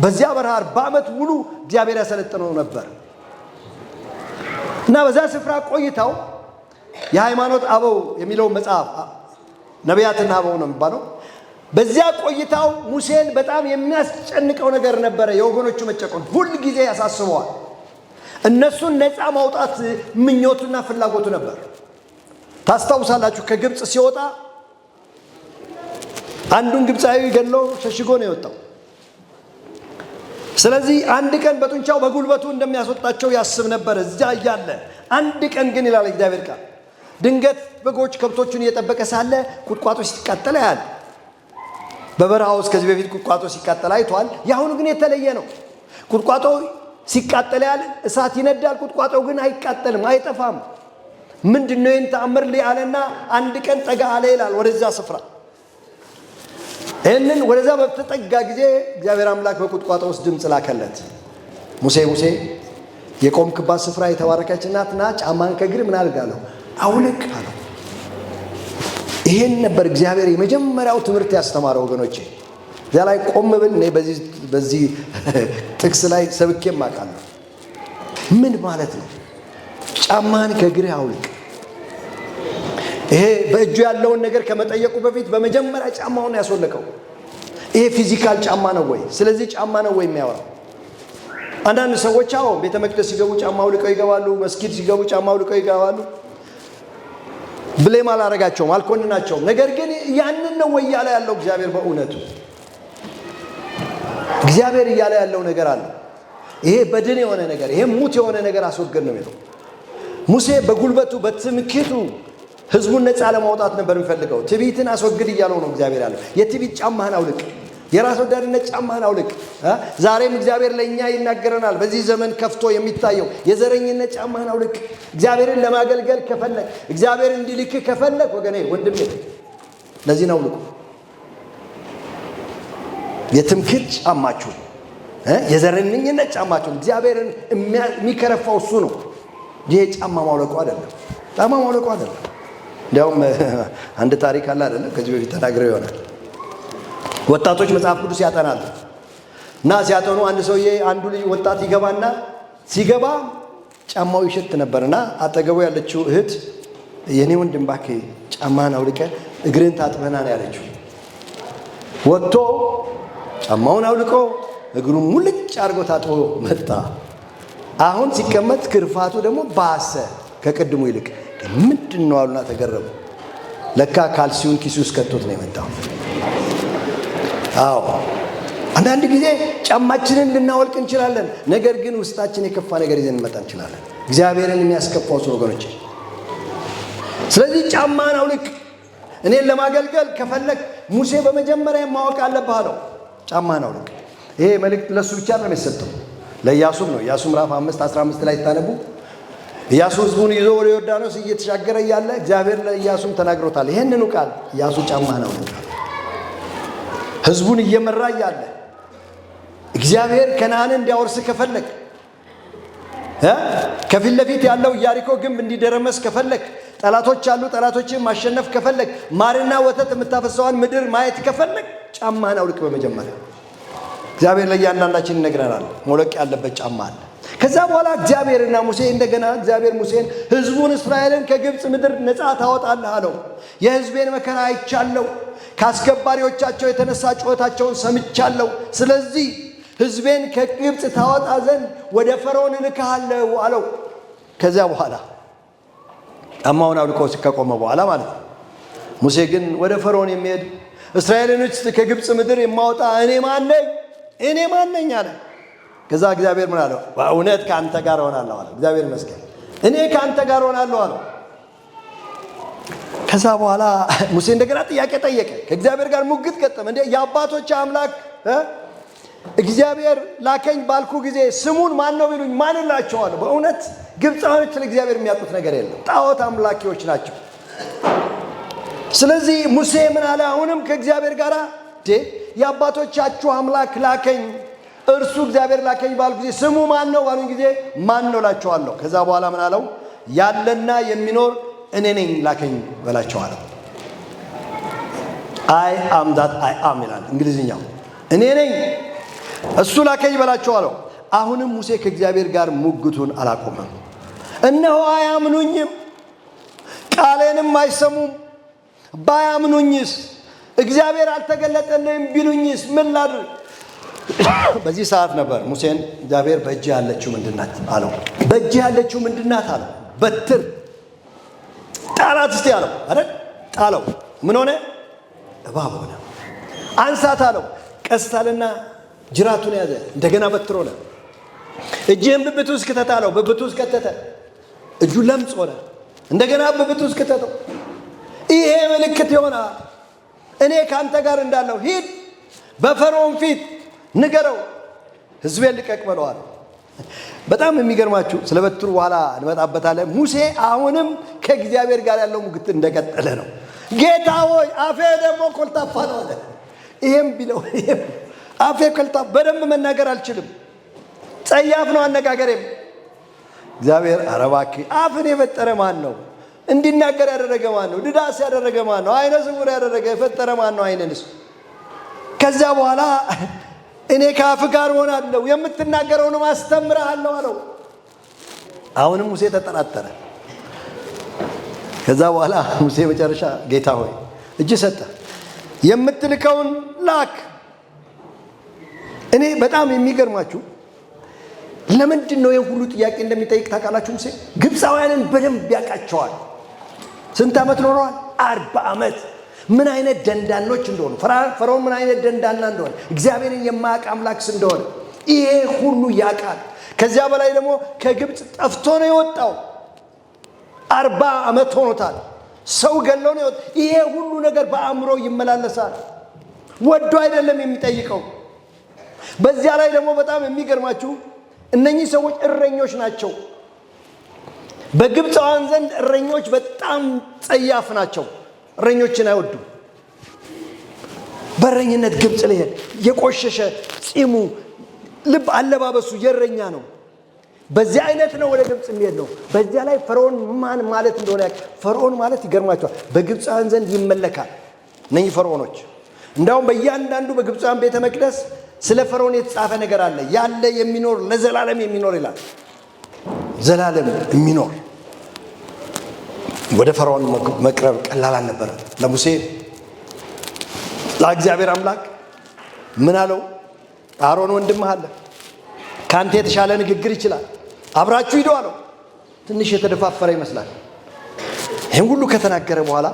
በዚያ በረሃ 40 ዓመት ሙሉ እግዚአብሔር ያሰለጥነው ነበር። እና በዛ ስፍራ ቆይታው የሃይማኖት አበው የሚለው መጽሐፍ ነቢያትና አበው ነው የሚባለው። በዚያ ቆይታው ሙሴን በጣም የሚያስጨንቀው ነገር ነበረ። የወገኖቹ መጨቆን ሁል ጊዜ ያሳስበዋል። እነሱን ነፃ ማውጣት ምኞቱና ፍላጎቱ ነበር። ታስታውሳላችሁ፣ ከግብፅ ሲወጣ አንዱን ግብፃዊ ገድሎ ሸሽጎ ነው የወጣው። ስለዚህ አንድ ቀን በጡንቻው በጉልበቱ እንደሚያስወጣቸው ያስብ ነበር እዚያ እያለ። አንድ ቀን ግን ይላል እግዚአብሔር ቃል፣ ድንገት በጎች ከብቶቹን እየጠበቀ ሳለ ቁጥቋጦ ሲቃጠል ያያል። በበረሃ ውስጥ ከዚህ በፊት ቁጥቋጦ ሲቃጠል አይቷል። ያሁኑ ግን የተለየ ነው። ቁጥቋጦ ሲቃጠል ያያል፣ እሳት ይነዳል። ቁጥቋጦ ግን አይቃጠልም፣ አይጠፋም። ምንድነው ይሄን ተአምር ሊያለና አንድ ቀን ጠጋ አለ ይላል ወደዛ ስፍራ። ይሄንን ወደዛ በተጠጋ ጊዜ እግዚአብሔር አምላክ በቁጥቋጦ ውስጥ ድምፅ ላከለት። ሙሴ ሙሴ የቆምክባት ስፍራ የተባረከች ናት፣ ና ጫማህን ከእግርህ ምን አድርግ አለው? አውልቅ አለው። ይሄን ነበር እግዚአብሔር የመጀመሪያው ትምህርት ያስተማረው ወገኖቼ። እዚያ ላይ ቆም ብል እኔ በዚህ ጥቅስ ላይ ሰብኬም አውቃለሁ። ምን ማለት ነው? ጫማህን ከእግርህ አውልቅ። ይሄ በእጁ ያለውን ነገር ከመጠየቁ በፊት በመጀመሪያ ጫማውን ያስወለቀው። ይሄ physical ጫማ ነው ወይ? ስለዚህ ጫማ ነው ወይ የሚያወራው? አንዳንድ ሰዎች አዎ ቤተ መቅደስ ሲገቡ ጫማ አውልቀው ይገባሉ፣ መስጊድ ሲገቡ ጫማ አውልቀው ይገባሉ። blame አላረጋቸውም፣ አልኮንናቸውም። ነገር ግን ያንን ነው ወይ እያለ ያለው እግዚአብሔር? በእውነቱ እግዚአብሔር እያለ ያለው ነገር አለ። ይሄ በድን የሆነ ነገር፣ ይሄ ሙት የሆነ ነገር አስወግድ ነው የሚለው። ሙሴ በጉልበቱ በትምክህቱ ህዝቡን ነፃ ለማውጣት ነበር የሚፈልገው። ትዕቢትን አስወግድ እያለው ነው እግዚአብሔር ያለው። የትዕቢት ጫማህን አውልቅ። የራስ ወዳድነት ጫማህን አውልቅ። ዛሬም እግዚአብሔር ለእኛ ይናገረናል። በዚህ ዘመን ከፍቶ የሚታየው የዘረኝነት ጫማህን አውልቅ። እግዚአብሔርን ለማገልገል ከፈለግ፣ እግዚአብሔር እንዲልክህ ከፈለግ፣ ወገኔ ወንድሜ፣ ለዚህ ነው አውልቁ። የትምክህት ጫማችሁን፣ የዘረኝነት ጫማችሁን፣ እግዚአብሔርን የሚከረፋው እሱ ነው። ይሄ ጫማ ማውለቁ አይደለም። ጫማ ማውለቁ አይደለም። እንዲያውም አንድ ታሪክ አለ አይደለም? ከዚህ በፊት ተናግረው ይሆናል። ወጣቶች መጽሐፍ ቅዱስ ያጠናሉ እና ሲያጠኑ አንድ ሰውዬ፣ አንዱ ልጅ ወጣት ይገባና ሲገባ ጫማው ይሸት ነበርና አጠገቡ ያለችው እህት "የኔ ወንድም፣ እባክህ ጫማህን አውልቀህ እግርህን ታጥበህ ና" ነው ያለችው። ወጥቶ ጫማውን አውልቆ እግሩን ሙልጭ አድርጎ ታጥቦ መጣ። አሁን ሲቀመጥ ክርፋቱ ደግሞ ባሰ ከቅድሙ ይልቅ። "ምንድን ነው?" አሉና ተገረሙ። ለካ ካልሲውን ኪሱ ውስጥ ከቶት ነው የመጣው። አዎ፣ አንዳንድ ጊዜ ጫማችንን ልናወልቅ እንችላለን። ነገር ግን ውስጣችን የከፋ ነገር ይዘን እንመጣ እንችላለን። እግዚአብሔርን የሚያስከፋው ሰው ወገኖች። ስለዚህ ጫማህን አውልቅ። እኔን ለማገልገል ከፈለግ ሙሴ በመጀመሪያ ማወቅ አለብህ አለው። ጫማህን አውልቅ። ይሄ መልእክት ለእሱ ብቻ ነው የሰጠው፣ ለኢያሱም ነው። ኢያሱ ምዕራፍ 5:15 ላይ ታነቡ፣ ኢያሱ ህዝቡን ይዞ ወደ ዮርዳኖስ እየተሻገረ እያለ እግዚአብሔር ለኢያሱም ተናግሮታል። ይህንኑ ቃል፣ "ኢያሱ፣ ጫማህን አውልቅ።" ህዝቡን እየመራ እያለ እግዚአብሔር ከነዓንን እንዲያወርስ ከፈለግ፣ ከፊት ለፊት ያለው ኢያሪኮ ግንብ እንዲደረመስ ከፈለግ፣ ጠላቶች አሉ፣ ጠላቶችን ማሸነፍ ከፈለግ፣ ማርና ወተት የምታፈሰዋን ምድር ማየት ከፈለግ ጫማህን አውልቅ። በመጀመሪያ እግዚአብሔር ለእያንዳንዳችን ይነግረናል። መውለቅ ያለበት ጫማ አለ። ከዛ በኋላ እግዚአብሔርና ሙሴ፣ እንደገና እግዚአብሔር ሙሴን "ህዝቡን እስራኤልን ከግብፅ ምድር ነፃ ታወጣለህ" አለው። "የህዝቤን መከራ አይቻለሁ፣ ከአስገባሪዎቻቸው የተነሳ ጩኸታቸውን ሰምቻለሁ። ስለዚህ ህዝቤን ከግብፅ ታወጣ ዘንድ ወደ ፈርዖን እልክሃለሁ" አለው። ከዚያ በኋላ ጫማውን አውልቆ ከቆመ በኋላ ማለት ነው። ሙሴ ግን "ወደ ፈርዖን የምሄድ፣ እስራኤልኖች ከግብፅ ምድር የማወጣ እኔ ማን ነኝ? እኔ ማን ነኝ?" አለ። ከዛ እግዚአብሔር ምን አለው? "በእውነት ከአንተ ጋር እሆናለሁ" አለ። እግዚአብሔር ይመስገን። "እኔ ከአንተ ጋር እሆናለሁ" አለው። ከዛ በኋላ ሙሴ እንደገና ጥያቄ ጠየቀ። ከእግዚአብሔር ጋር ሙግት ገጠመ። "እንዴ፣ የአባቶች አምላክ እግዚአብሔር ላከኝ ባልኩ ጊዜ ስሙን ማን ነው ቢሉኝ ማን እላቸዋለሁ?" በእውነት ግብፃውያኖች ስለ እግዚአብሔር የሚያውቁት ነገር የለም። ጣዖት አምላኪዎች ናቸው። ስለዚህ ሙሴ ምን አለ? አሁንም ከእግዚአብሔር ጋር "የአባቶቻችሁ አምላክ ላከኝ፣ እርሱ እግዚአብሔር ላከኝ ባልኩ ጊዜ ስሙ ማን ነው ባሉኝ ጊዜ ማን ነው እላቸዋለሁ?" ከዛ በኋላ ምን አለው? "ያለና የሚኖር እኔ ነኝ ላከኝ በላቸው" አለው። "I am that I am" ይላል እንግሊዝኛው። "እኔ ነኝ፣ እሱ ላከኝ በላቸው" አለው። አሁንም ሙሴ ከእግዚአብሔር ጋር ሙግቱን አላቆመም። "እነሆ አያምኑኝም፣ ቃሌንም አይሰሙም። ባያምኑኝስ፣ እግዚአብሔር አልተገለጠልህም ቢሉኝስ ምን ላድርግ?" በዚህ ሰዓት ነበር ሙሴን እግዚአብሔር "በእጅህ ያለችው ምንድናት?" አለው። "በእጅህ ያለችው ምንድናት?" አለው። "በትር።" "ጣላት እስቲ" አለው አይደል? ጣለው። ምን ሆነ? እባብ ሆነ። "አንሳት" አለው። ቀስት አለና ጅራቱን ያዘ። እንደገና በትር ሆነ። "እጅህን ብብትህ ውስጥ ክተት" አለው። ብብቱ ውስጥ ከተተ። እጁ ለምጽ ሆነ። እንደገና ብብቱ ውስጥ ከተተው። "ይሄ ምልክት ይሆናል፣ እኔ ከአንተ ጋር እንዳለሁ። ሂድ፣ በፈርዖን ፊት ንገረው፣ ሕዝቤን ልቀቅ በለው" አለ። በጣም የሚገርማችሁ፣ ስለ በትሩ በኋላ እንመጣበታለን። ሙሴ አሁንም ከእግዚአብሔር ጋር ያለው ሙግት እንደቀጠለ ነው። "ጌታ ሆይ፣ አፌ ደግሞ ኮልታፋ ነው" አለ። ይሄም ቢለው ይሄም አፌ ኮልታፋ፣ በደንብ መናገር አልችልም፣ ጸያፍ ነው አነጋገሬም። እግዚአብሔር "ኧረ እባክህ፣ አፍን የፈጠረ ማን ነው? እንዲናገር ያደረገ ማን ነው? ድዳስ ያደረገ ማን ነው? አይነ ስውር ያደረገ፣ የፈጠረ ማን ነው? አይንንስ?" ከዚያ በኋላ "እኔ ከአፍህ ጋር እሆናለሁ፣ የምትናገረውንም አስተምርሃለሁ" አለው። አሁንም ሙሴ ተጠራጠረ። ከዛ በኋላ ሙሴ መጨረሻ "ጌታ ሆይ፣ እጅ ሰጠ፣ የምትልከውን ላክ።" እኔ በጣም የሚገርማችሁ ለምንድን ነው ይህ ሁሉ ጥያቄ እንደሚጠይቅ ታውቃላችሁ? ሙሴ ግብፃውያንን በደንብ ያውቃቸዋል። ስንት ዓመት ኖረዋል? 40 ዓመት። ምን አይነት ደንዳኖች እንደሆኑ፣ ፈርዖን ምን አይነት ደንዳና እንደሆነ፣ እግዚአብሔርን የማያውቅ አምላክስ እንደሆነ ይሄ ሁሉ ያውቃል። ከዚያ በላይ ደግሞ ከግብፅ ጠፍቶ ነው የወጣው። 40 ዓመት ሆኖታል። ሰው ገሎ ነው የወጣው። ይሄ ሁሉ ነገር በአእምሮ ይመላለሳል። ወዶ አይደለም የሚጠይቀው። በዚያ ላይ ደግሞ በጣም የሚገርማችሁ እነኚህ ሰዎች እረኞች ናቸው። በግብፃውያን ዘንድ እረኞች በጣም ጸያፍ ናቸው። እረኞችን አይወዱም። በእረኝነት ግብፅ ሊሄድ የቆሸሸ ጺሙ፣ ልብ አለባበሱ የእረኛ ነው። በዚያ አይነት ነው ወደ ግብፅ የሚሄድ ነው። በዚያ ላይ ፈርዖን ማን ማለት እንደሆነ ያውቅ። ፈርዖን ማለት ይገርማቸዋል፣ በግብፃውያን ዘንድ ይመለካል። እነኚህ ፈርዖኖች እንዲያውም በእያንዳንዱ በግብፃውያን ቤተ መቅደስ ስለ ፈርዖን የተጻፈ ነገር አለ። ያለ የሚኖር ለዘላለም የሚኖር ይላል። ዘላለም የሚኖር። ወደ ፈርዖን መቅረብ ቀላል አልነበረም ለሙሴ። ለእግዚአብሔር አምላክ ምን አለው? አሮን ወንድምህ አለ፣ ከአንተ የተሻለ ንግግር ይችላል፣ አብራችሁ ሂዱ አለው። ትንሽ የተደፋፈረ ይመስላል። ይህን ሁሉ ከተናገረ በኋላ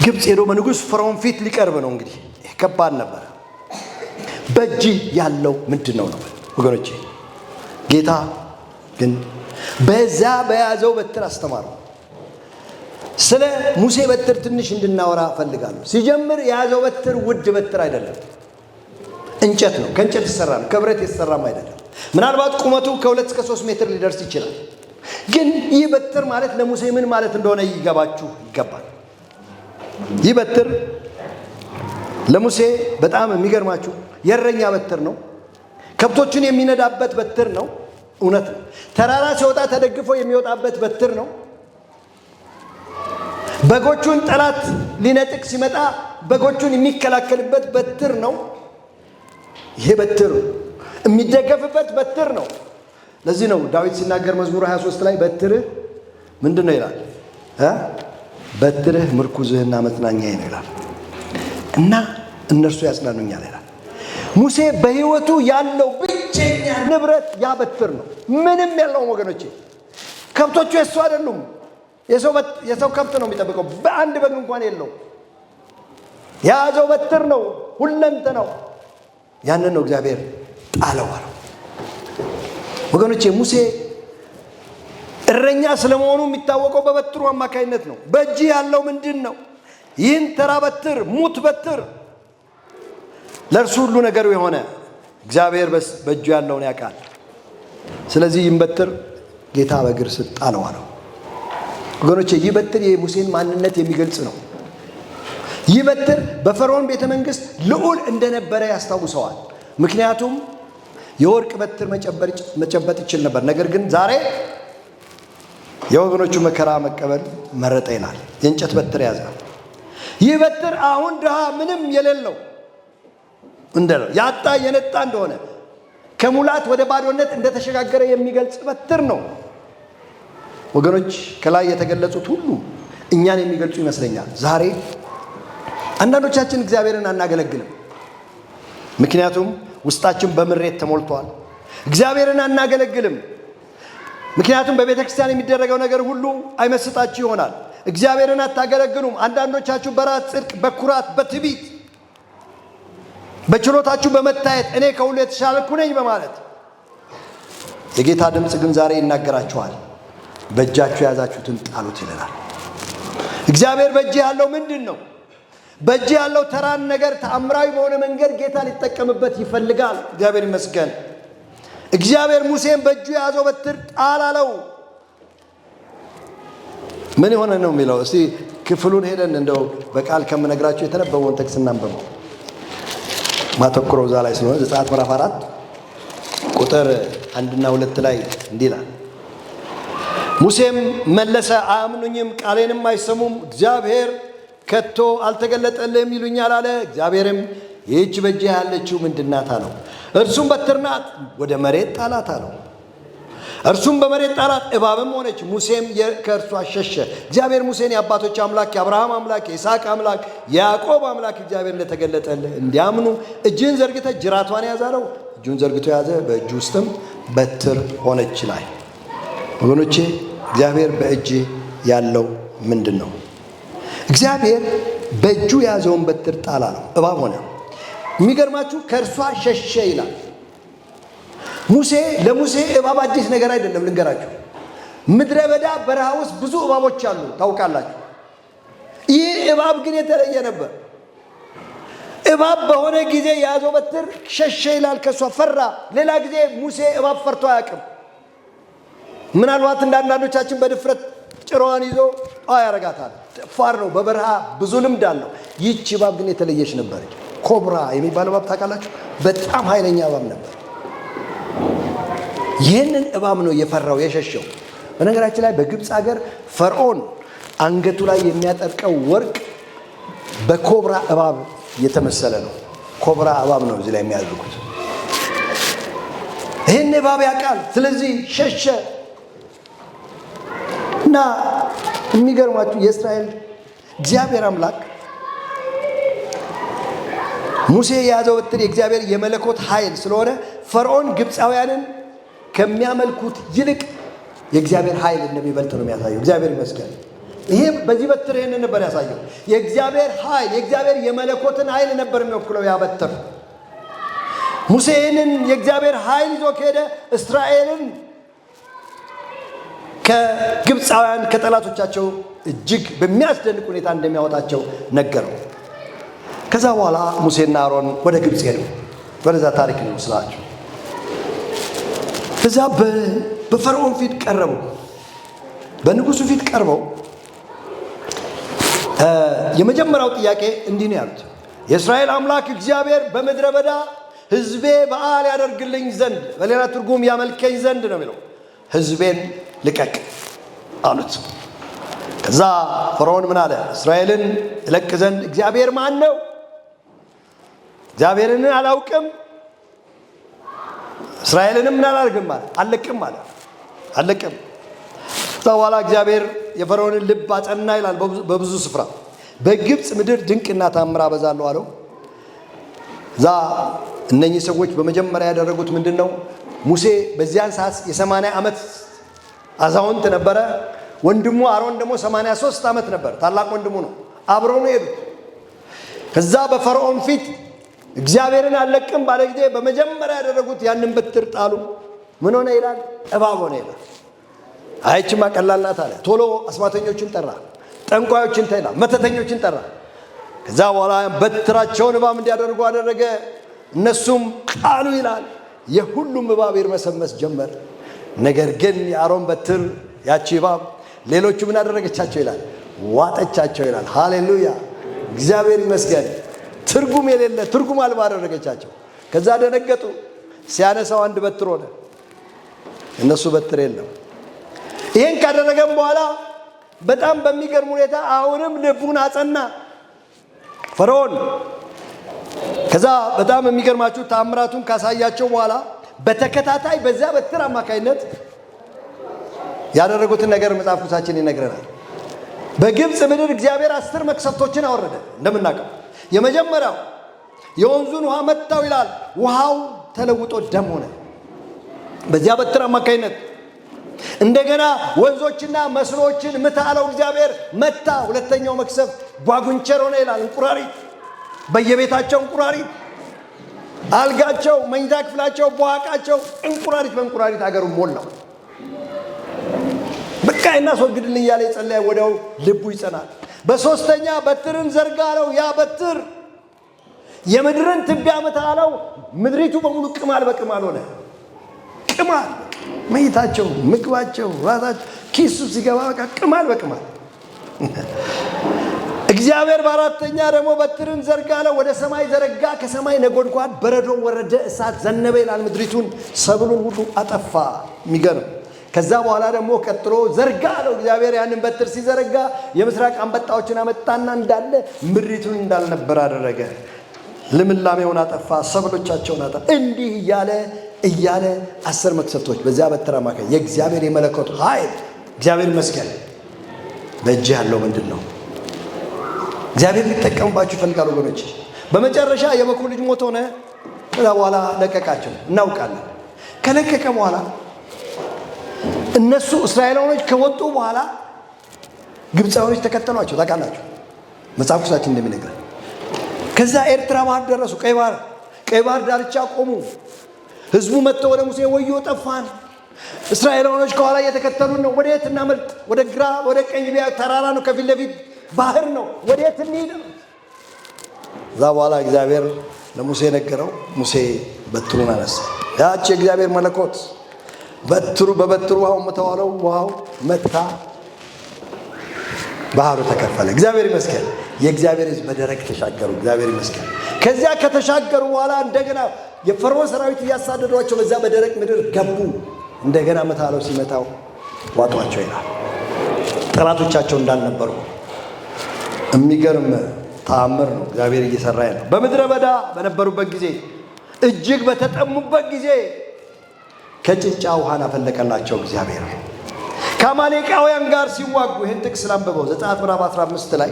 ግብፅ ሄዶ በንጉሥ ፈርዖን ፊት ሊቀርብ ነው። እንግዲህ ይህ ከባድ ነበረ። በእጅ ያለው ምንድን ነው ነው ወገኖቼ? ጌታ ግን በዛ በያዘው በትር አስተማረው። ስለ ሙሴ በትር ትንሽ እንድናወራ እፈልጋለሁ። ሲጀምር የያዘው በትር ውድ በትር አይደለም፣ እንጨት ነው። ከእንጨት የተሰራ ነው፣ ከብረት የተሰራም አይደለም። ምናልባት ቁመቱ ከ2 እስከ 3 ሜትር ሊደርስ ይችላል። ግን ይህ በትር ማለት ለሙሴ ምን ማለት እንደሆነ ይገባችሁ ይገባል። ይህ በትር ለሙሴ በጣም የሚገርማችሁ የእረኛ በትር ነው። ከብቶቹን የሚነዳበት በትር ነው። እውነት ነው። ተራራ ሲወጣ ተደግፎ የሚወጣበት በትር ነው። በጎቹን ጠላት ሊነጥቅ ሲመጣ በጎቹን የሚከላከልበት በትር ነው። ይሄ በትር የሚደገፍበት በትር ነው። ለዚህ ነው ዳዊት ሲናገር መዝሙር 23 ላይ በትርህ ምንድን ነው ይላል? በትርህ ምርኩዝህና መጽናኛዬ ነው ይላል። እና እነርሱ ያጽናኑኛል ይላል። ሙሴ በሕይወቱ ያለው ብቸኛ ንብረት ያ በትር ነው። ምንም የለውም ወገኖቼ። ከብቶቹ የሱ አይደሉም። የሰው ከብት ነው የሚጠብቀው። በአንድ በግ እንኳን የለው። የያዘው በትር ነው፣ ሁለንተናው። ያንን ነው እግዚአብሔር ጣለው አለው። ወገኖቼ፣ ሙሴ እረኛ ስለመሆኑ የሚታወቀው በበትሩ አማካይነት ነው። በእጅ ያለው ምንድን ነው? ይህን ተራ በትር፣ ሙት በትር፣ ለእርሱ ሁሉ ነገሩ የሆነ እግዚአብሔር በእጁ ያለውን ያውቃል። ስለዚህ ይህን በትር ጌታ በእግር ስር ጣለው አለው። ወገኖቼ፣ ይህ በትር የሙሴን ማንነት የሚገልጽ ነው። ይህ በትር በፈርዖን ቤተ መንግስት ልዑል እንደነበረ ያስታውሰዋል። ምክንያቱም የወርቅ በትር መጨበጥ ይችል ነበር። ነገር ግን ዛሬ የወገኖቹ መከራ መቀበል መረጠ ይላል። የእንጨት በትር ያዘ። ይህ በትር አሁን ድሃ ምንም የሌለው እንደለው ያጣ የነጣ እንደሆነ፣ ከሙላት ወደ ባዶነት እንደተሸጋገረ የሚገልጽ በትር ነው። ወገኖች፣ ከላይ የተገለጹት ሁሉ እኛን የሚገልጹ ይመስለኛል። ዛሬ አንዳንዶቻችን እግዚአብሔርን አናገለግልም። ምክንያቱም ውስጣችን በምሬት ተሞልቷል። እግዚአብሔርን አናገለግልም። ምክንያቱም በቤተ ክርስቲያን የሚደረገው ነገር ሁሉ አይመስጣችሁ ይሆናል። እግዚአብሔርን አታገለግሉም። አንዳንዶቻችሁ በራስ ጽድቅ፣ በኩራት፣ በትዕቢት፣ በችሎታችሁ በመታየት፣ እኔ ከሁሉ የተሻልኩ ነኝ በማለት። የጌታ ድምፅ ግን ዛሬ ይናገራችኋል። በእጃችሁ የያዛችሁትን ጣሉት ይለናል። እግዚአብሔር በእጅ ያለው ምንድን ነው? በእጅ ያለው ተራን ነገር ተአምራዊ በሆነ መንገድ ጌታ ሊጠቀምበት ይፈልጋል። እግዚአብሔር ይመስገን። እግዚአብሔር ሙሴን በእጁ የያዘው በትር ጣል አለው። ምን የሆነ ነው የሚለው? እስቲ ክፍሉን ሄደን እንደው በቃል ከምነግራችሁ የተነበበውን ጥቅስ እናንብበው። ማተኩረው እዛ ላይ ስለሆነ ዘጸአት ምዕራፍ 4 ቁጥር 1ና 2 ላይ እንዲህ ይላል። ሙሴም መለሰ፣ አያምኑኝም፣ ቃሌንም አይሰሙም፣ እግዚአብሔር ከቶ አልተገለጠልህም ይሉኛል አለ። እግዚአብሔርም ይህች በእጅህ ያለችው ምንድን ናት አለው። እርሱም በትር ናት። ወደ መሬት ጣላት አለው። እርሱም በመሬት ጣላት፣ እባብም ሆነች። ሙሴም ከእርሷ ሸሸ። እግዚአብሔር ሙሴን የአባቶች አምላክ፣ የአብርሃም አምላክ፣ የይስሐቅ አምላክ፣ የያዕቆብ አምላክ እግዚአብሔር እንደተገለጠልህ እንዲያምኑ እጅህን ዘርግተህ ጅራቷን ያዝ አለው። እጁን ዘርግቶ ያዘ፣ በእጁ ውስጥም በትር ሆነች ይላል። ወገኖቼ፣ እግዚአብሔር በእጅ ያለው ምንድን ነው? እግዚአብሔር በእጁ የያዘውን በትር ጣል አለው፣ እባብ ሆነ። የሚገርማችሁ ከእርሷ ሸሸ ይላል። ሙሴ ለሙሴ እባብ አዲስ ነገር አይደለም። ልንገራችሁ፣ ምድረ በዳ በረሃ ውስጥ ብዙ እባቦች አሉ፣ ታውቃላችሁ። ይህ እባብ ግን የተለየ ነበር። እባብ በሆነ ጊዜ የያዘው በትር ሸሸ ይላል፣ ከእሷ ፈራ። ሌላ ጊዜ ሙሴ እባብ ፈርቶ አያውቅም። ምናልባት እንደ አንዳንዶቻችን በድፍረት ጭራዋን ይዞ ጧ ያረጋታል። ፋር ነው፣ በበረሃ ብዙ ልምድ አለው። ይህች እባብ ግን የተለየች ነበረች። ኮብራ የሚባል እባብ ታውቃላችሁ? በጣም ኃይለኛ እባብ ነበር። ይህንን እባብ ነው የፈራው የሸሸው። በነገራችን ላይ በግብፅ ሀገር ፈርዖን አንገቱ ላይ የሚያጠልቀው ወርቅ በኮብራ እባብ የተመሰለ ነው። ኮብራ እባብ ነው እዚህ ላይ የሚያደርጉት። ይህን እባብ ያውቃል። ስለዚህ ሸሸ እና የሚገርማችሁ የእስራኤል እግዚአብሔር አምላክ ሙሴ የያዘው በትር የእግዚአብሔር የመለኮት ኃይል ስለሆነ ፈርዖን ግብፃውያንን ከሚያመልኩት ይልቅ የእግዚአብሔር ኃይል እንደሚበልጥ ነው የሚያሳየው። እግዚአብሔር ይመስገን። ይሄ በዚህ በትር ይህንን ነበር ያሳየው። የእግዚአብሔር ኃይል የእግዚአብሔር የመለኮትን ኃይል ነበር የሚወክለው ያ በትር። ሙሴ ይህንን የእግዚአብሔር ኃይል ይዞ ከሄደ እስራኤልን ከግብፃውያን ከጠላቶቻቸው እጅግ በሚያስደንቅ ሁኔታ እንደሚያወጣቸው ነገረው። ከዛ በኋላ ሙሴና አሮን ወደ ግብፅ ሄዱ። ወደዛ ታሪክ ነው ስላቸው። እዛ በፈርዖን ፊት ቀረቡ። በንጉሱ ፊት ቀርበው የመጀመሪያው ጥያቄ እንዲህ ነው ያሉት፣ የእስራኤል አምላክ እግዚአብሔር በምድረ በዳ ሕዝቤ በዓል ያደርግልኝ ዘንድ፣ በሌላ ትርጉም ያመልከኝ ዘንድ ነው የሚለው፣ ሕዝቤን ልቀቅ አሉት። ከዛ ፈርዖን ምን አለ? እስራኤልን እለቅ ዘንድ እግዚአብሔር ማን ነው? እግዚአብሔርን አላውቅም፣ እስራኤልንም ምን አላደርግም አለ፣ አልለቅም አለ፣ አልለቅም። ከዛ በኋላ እግዚአብሔር የፈርዖንን ልብ አጸና ይላል በብዙ ስፍራ። በግብፅ ምድር ድንቅና ታምር አበዛለሁ አለው። እዛ እነኚህ ሰዎች በመጀመሪያ ያደረጉት ምንድን ነው? ሙሴ በዚያን ሰዓት የ80 ዓመት አዛውንት ነበረ። ወንድሙ አሮን ደግሞ 83 ዓመት ነበር። ታላቅ ወንድሙ ነው። አብረው ነው የሄዱት። ከዛ በፈርዖን ፊት እግዚአብሔርን አልለቅም ባለ ጊዜ በመጀመሪያ ያደረጉት ያንን በትር ጣሉ። ምን ሆነ ይላል? እባብ ሆነ ይላል። አይችማ ቀላል ናት አለ። ቶሎ አስማተኞችን ጠራ፣ ጠንቋዮችን ጠራ፣ መተተኞችን ጠራ። ከዛ በኋላ በትራቸውን እባብ እንዲያደርጉ አደረገ። እነሱም ጣሉ ይላል። የሁሉም እባብ ይርመሰመስ ጀመር። ነገር ግን የአሮን በትር ያቺ እባብ ሌሎቹ ምን አደረገቻቸው ይላል? ዋጠቻቸው ይላል። ሃሌሉያ፣ እግዚአብሔር ይመስገን። ትርጉም የሌለ ትርጉም አልባ አደረገቻቸው። ከዛ ደነገጡ። ሲያነሳው አንድ በትር ሆነ፣ እነሱ በትር የለም። ይህን ካደረገም በኋላ በጣም በሚገርም ሁኔታ አሁንም ልቡን አጸና ፈርዖን። ከዛ በጣም የሚገርማችሁ ታምራቱን ካሳያቸው በኋላ በተከታታይ በዚያ በትር አማካይነት ያደረጉትን ነገር መጽሐፍ ቅዱሳችን ይነግረናል። በግብፅ ምድር እግዚአብሔር 10 መቅሰፍቶችን አወረደ። እንደምናውቀው የመጀመሪያው የወንዙን ውሃ መታው ይላል። ውሃው ተለውጦ ደም ሆነ በዚያ በትር አማካይነት። እንደገና ወንዞችና መስኖችን ምታ አለው እግዚአብሔር፣ መታ። ሁለተኛው መቅሰፍት ጓጉንቸር ሆነ ይላል። እንቁራሪት፣ በየቤታቸው እንቁራሪት፣ አልጋቸው፣ መኝታ ክፍላቸው፣ በዋቃቸው እንቁራሪት በእንቁራሪት አገሩ ሞላው። በቃ እናስወግድልኝ እያለ የጸለየ ወዲያው ልቡ ይጸናል። በሶስተኛ በትርን ዘርጋ አለው። ያ በትር የምድርን ትቢያ ምታ አለው። ምድሪቱ በሙሉ ቅማል በቅማል ሆነ። ቅማል መኝታቸው፣ ምግባቸው፣ ራሳቸው ኪሱ ሲገባ በቃ ቅማል በቅማል። እግዚአብሔር በአራተኛ ደግሞ በትርን ዘርጋ አለው። ወደ ሰማይ ዘረጋ። ከሰማይ ነጎድጓድ በረዶ ወረደ፣ እሳት ዘነበ ይላል። ምድሪቱን ሰብሉን ሁሉ አጠፋ። የሚገርም። ከዛ በኋላ ደግሞ ቀጥሎ ዘርጋ አለው እግዚአብሔር። ያንን በትር ሲዘረጋ የምስራቅ አንበጣዎችን አመጣና እንዳለ ምድሪቱን እንዳልነበር አደረገ። ልምላሜውን አጠፋ፣ ሰብሎቻቸውን አጠፋ። እንዲህ እያለ እያለ 10 መቅሰፍቶች በዚያ በትር አማካኝ የእግዚአብሔር የመለኮቱ ኃይል። እግዚአብሔር ይመስገን። በእጅህ ያለው ምንድን ነው? እግዚአብሔር ሊጠቀምባችሁ ይፈልጋል ወገኖች። በመጨረሻ የበኩር ልጅ ሞት ሆነ። ከዛ በኋላ ለቀቃቸው፣ እናውቃለን። ከለቀቀ በኋላ እነሱ እስራኤላውያኖች ከወጡ በኋላ ግብፃውያኖች ተከተሏቸው። ታውቃላችሁ መጽሐፍ ቅዱሳችን እንደሚነግረን። ከዛ ኤርትራ ባህር ደረሱ። ቀይ ባህር ቀይ ባህር ዳርቻ ቆሙ። ህዝቡ መጥተው ወደ ሙሴ ወዮ ጠፋን፣ እስራኤላውያኖች ከኋላ እየተከተሉን ነው፣ ወዴት እናመልጥ? ወደ ግራ ወደ ቀኝ ቢያ ተራራ ነው፣ ከፊት ለፊት ባህር ነው፣ ወዴት እንሂድ? እዛ በኋላ እግዚአብሔር ለሙሴ ነገረው። ሙሴ በትሩን አነሳ። ያች የእግዚአብሔር መለኮት በትሩ በበትሩ ውሃው መተዋለው፣ ውሃው መታ፣ ባህሩ ተከፈለ። እግዚአብሔር ይመስገን። የእግዚአብሔር ሕዝብ በደረቅ ተሻገሩ። እግዚአብሔር ይመስገን። ከዚያ ከተሻገሩ በኋላ እንደገና የፈርዖን ሰራዊት እያሳደዷቸው በዚያ በደረቅ ምድር ገቡ። እንደገና መታለው፣ ሲመታው ዋጧቸው ይላል። ጠላቶቻቸው እንዳልነበሩ የሚገርም ተአምር ነው እግዚአብሔር እየሰራ ያለው። በምድረ በዳ በነበሩበት ጊዜ፣ እጅግ በተጠሙበት ጊዜ ከጭንጫ ውሃን አፈለቀላቸው እግዚአብሔር። ከአማሌቃውያን ጋር ሲዋጉ፣ ይህን ጥቅስ ላንብበው፣ ዘጸአት ምዕራፍ 15 ላይ፣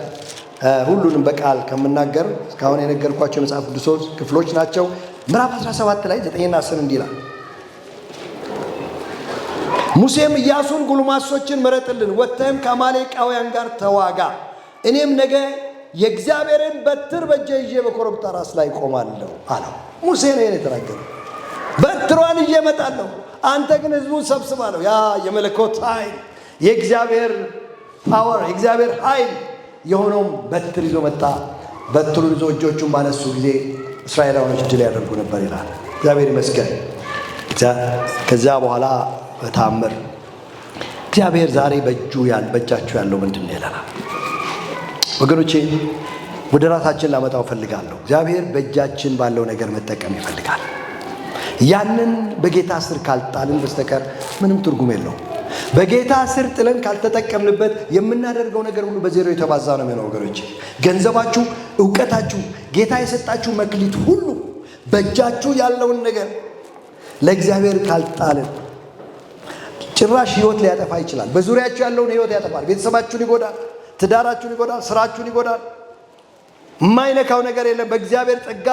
ሁሉንም በቃል ከምናገር እስካሁን የነገርኳቸው የመጽሐፍ ቅዱስ ክፍሎች ናቸው። ምዕራፍ 17 ላይ 9ና 10 እንዲህ ይላል። ሙሴም ኢያሱን፣ "ጉልማሶችን ምረጥልን፣ ወጥተህም ከአማሌቃውያን ጋር ተዋጋ፣ እኔም ነገ የእግዚአብሔርን በትር በእጄ ይዤ በኮረብታ ራስ ላይ ቆማለሁ" አለው። ሙሴ ነው ይሄን የተናገረው። "በትሯን ይዤ እመጣለሁ፣ አንተ ግን ህዝቡን ሰብስብ" አለው። ያ የመለኮት ኃይል፣ የእግዚአብሔር power፣ የእግዚአብሔር ኃይል የሆነውም በትር ይዞ መጣ። በትሩን ይዞ እጆቹን ባነሱ ጊዜ እስራኤላውያኖች ድል ያደርጉ ነበር ይላል። እግዚአብሔር ይመስገን። ከዚያ በኋላ በተአምር እግዚአብሔር ዛሬ በእጁ በእጃችሁ ያለው ምንድን ነው ይለናል። ወገኖቼ፣ ወደ ራሳችን ላመጣው እፈልጋለሁ። እግዚአብሔር በእጃችን ባለው ነገር መጠቀም ይፈልጋል። ያንን በጌታ ስር ካልጣልን በስተቀር ምንም ትርጉም የለውም። በጌታ ስር ጥለን ካልተጠቀምንበት የምናደርገው ነገር ሁሉ በዜሮ የተባዛ ነው የሚሆነው። ወገኖቼ፣ ገንዘባችሁ፣ እውቀታችሁ፣ ጌታ የሰጣችሁ መክሊት ሁሉ፣ በእጃችሁ ያለውን ነገር ለእግዚአብሔር ካልጣልን ጭራሽ ህይወት ሊያጠፋ ይችላል። በዙሪያችሁ ያለውን ህይወት ያጠፋል። ቤተሰባችሁን ይጎዳል፣ ትዳራችሁን ይጎዳል፣ ስራችሁን ይጎዳል። የማይነካው ነገር የለም። በእግዚአብሔር ጸጋ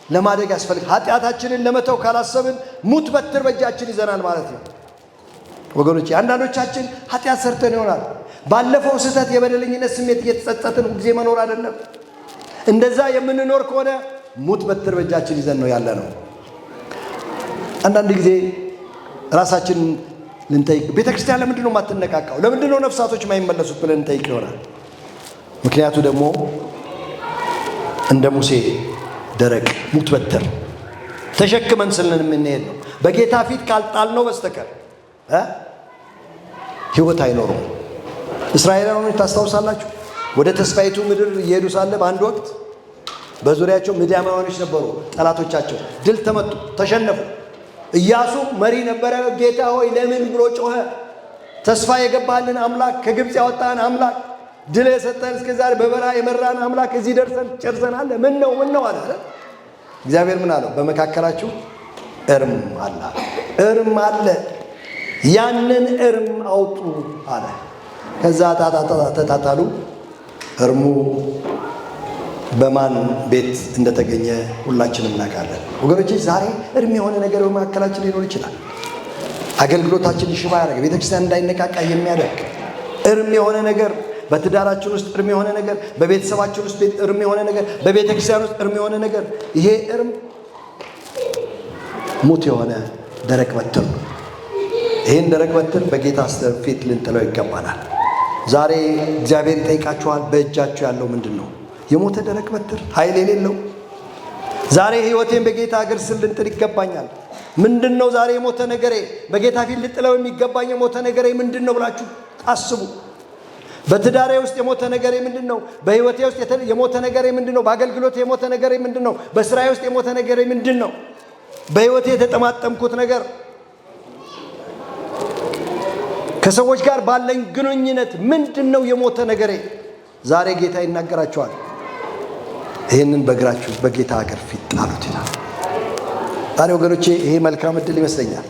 ለማደግ ያስፈልግ። ኃጢአታችንን ለመተው ካላሰብን ሙት በትር በእጃችን ይዘናል ማለት ነው። ወገኖቼ፣ አንዳንዶቻችን ኃጢአት ሰርተን ይሆናል። ባለፈው ስህተት የበደለኝነት ስሜት እየተጸጸትን ሁልጊዜ መኖር አይደለም። እንደዛ የምንኖር ከሆነ ሙት በትር በእጃችን ይዘን ነው ያለነው። አንዳንድ ጊዜ ራሳችንን ልንጠይቅ፣ ቤተ ክርስቲያን ለምንድን ነው የማትነቃቃው? ለምንድን ነው ነፍሳቶች የማይመለሱት ብለን እንጠይቅ ይሆናል። ምክንያቱ ደግሞ እንደ ሙሴ ደረቅ ሙት በትር ተሸክመን ስለምንሄድ ነው። በጌታ ፊት ካልጣልነው በስተቀር ህይወት አይኖረውም። እስራኤላውያኖች ታስታውሳላችሁ? ወደ ተስፋይቱ ምድር እየሄዱ ሳለ በአንድ ወቅት በዙሪያቸው ምድያማውያኖች ነበሩ፣ ጠላቶቻቸው። ድል ተመቱ፣ ተሸነፉ። ኢያሱ መሪ ነበረ። "ጌታ ሆይ፣ ለምን?" ብሎ ጮኸ። "ተስፋ የገባልን አምላክ፣ ከግብፅ ያወጣን አምላክ፣ ድል የሰጠን፣ እስከ ዛሬ በበረሃ የመራን አምላክ፣ እዚህ ደርሰን ጨርሰናል። ምን ነው፣ ምን ነው?" አለ። እግዚአብሔር ምን አለው? "በመካከላችሁ እርም አለ፣ እርም አለ። ያንን እርም አውጡ" አለ። ከዛ ተጣጣሉ። እርሙ በማን ቤት እንደተገኘ ሁላችንም እናውቃለን። ወገኖቼ፣ ዛሬ እርም የሆነ ነገር በመካከላችን ሊኖር ይችላል። አገልግሎታችን ሽባ ያደረገ፣ ቤተክርስቲያን እንዳይነቃቃ የሚያደርግ እርም የሆነ ነገር፣ በትዳራችን ውስጥ እርም የሆነ ነገር፣ በቤተሰባችን ውስጥ እርም የሆነ ነገር፣ በቤተ ክርስቲያን ውስጥ እርም የሆነ ነገር፣ ይሄ እርም ሙት የሆነ ደረቅ በትር ነው። ይህን ደረቅ በትር በጌታ ፊት ልንጥለው ይገባናል። ዛሬ እግዚአብሔር ይጠይቃችኋል። በእጃችሁ ያለው ምንድን ነው? የሞተ ደረቅ በትር፣ ኃይል የሌለው። ዛሬ ሕይወቴን በጌታ እግር ስር ልንጥል ይገባኛል። ምንድን ነው ዛሬ የሞተ ነገሬ? በጌታ ፊት ልጥለው የሚገባኝ የሞተ ነገሬ ምንድን ነው ብላችሁ አስቡ። በትዳሬ ውስጥ የሞተ ነገሬ ምንድን ነው? በሕይወቴ ውስጥ የሞተ ነገሬ ምንድን ነው? በአገልግሎቴ የሞተ ነገሬ ምንድን ነው? በስራዬ ውስጥ የሞተ ነገሬ ምንድን ነው? በሕይወቴ የተጠማጠምኩት ነገር፣ ከሰዎች ጋር ባለኝ ግንኙነት ምንድን ነው የሞተ ነገሬ? ዛሬ ጌታ ይናገራችኋል። "ይህንን በእግራችሁ በጌታ እግር ፊት ጣሉት" ይላል። ዛሬ ወገኖቼ፣ ይሄ መልካም እድል ይመስለኛል።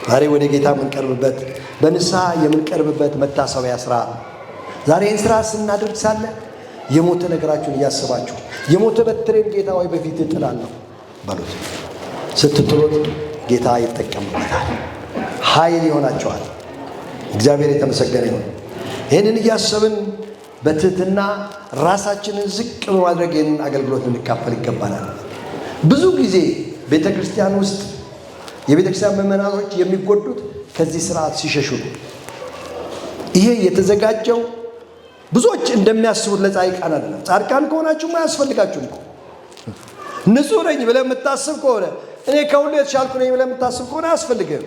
ዛሬ ወደ ጌታ የምንቀርብበት፣ በንስሐ የምንቀርብበት መታሰቢያ ስራ። ዛሬ ይህን ስራ ስናደርግ ሳለ የሞተ ነገራችሁን እያስባችሁ "የሞተ በትሬን ጌታ ሆይ፣ በፊትህ እጥላለሁ" በሉት። ስትጥሉት ጌታ ይጠቀምበታል፣ ኃይል ይሆናችኋል። እግዚአብሔር የተመሰገነ ይሁን። ይህንን እያሰብን በትህትና ራሳችንን ዝቅ በማድረግ ይህንን አገልግሎት ልንካፈል ይገባናል። ብዙ ጊዜ ቤተ ክርስቲያን ውስጥ የቤተ ክርስቲያን ምዕመናኖች የሚጎዱት ከዚህ ስርዓት ሲሸሹ ነው። ይሄ የተዘጋጀው ብዙዎች እንደሚያስቡት ለጻድቃን አይደለም። ጻድቃን ከሆናችሁማ አያስፈልጋችሁም እኮ። ንጹሕ ነኝ ብለህ የምታስብ ከሆነ፣ እኔ ከሁሉ የተሻልኩ ነኝ ብለህ የምታስብ ከሆነ አያስፈልግህም።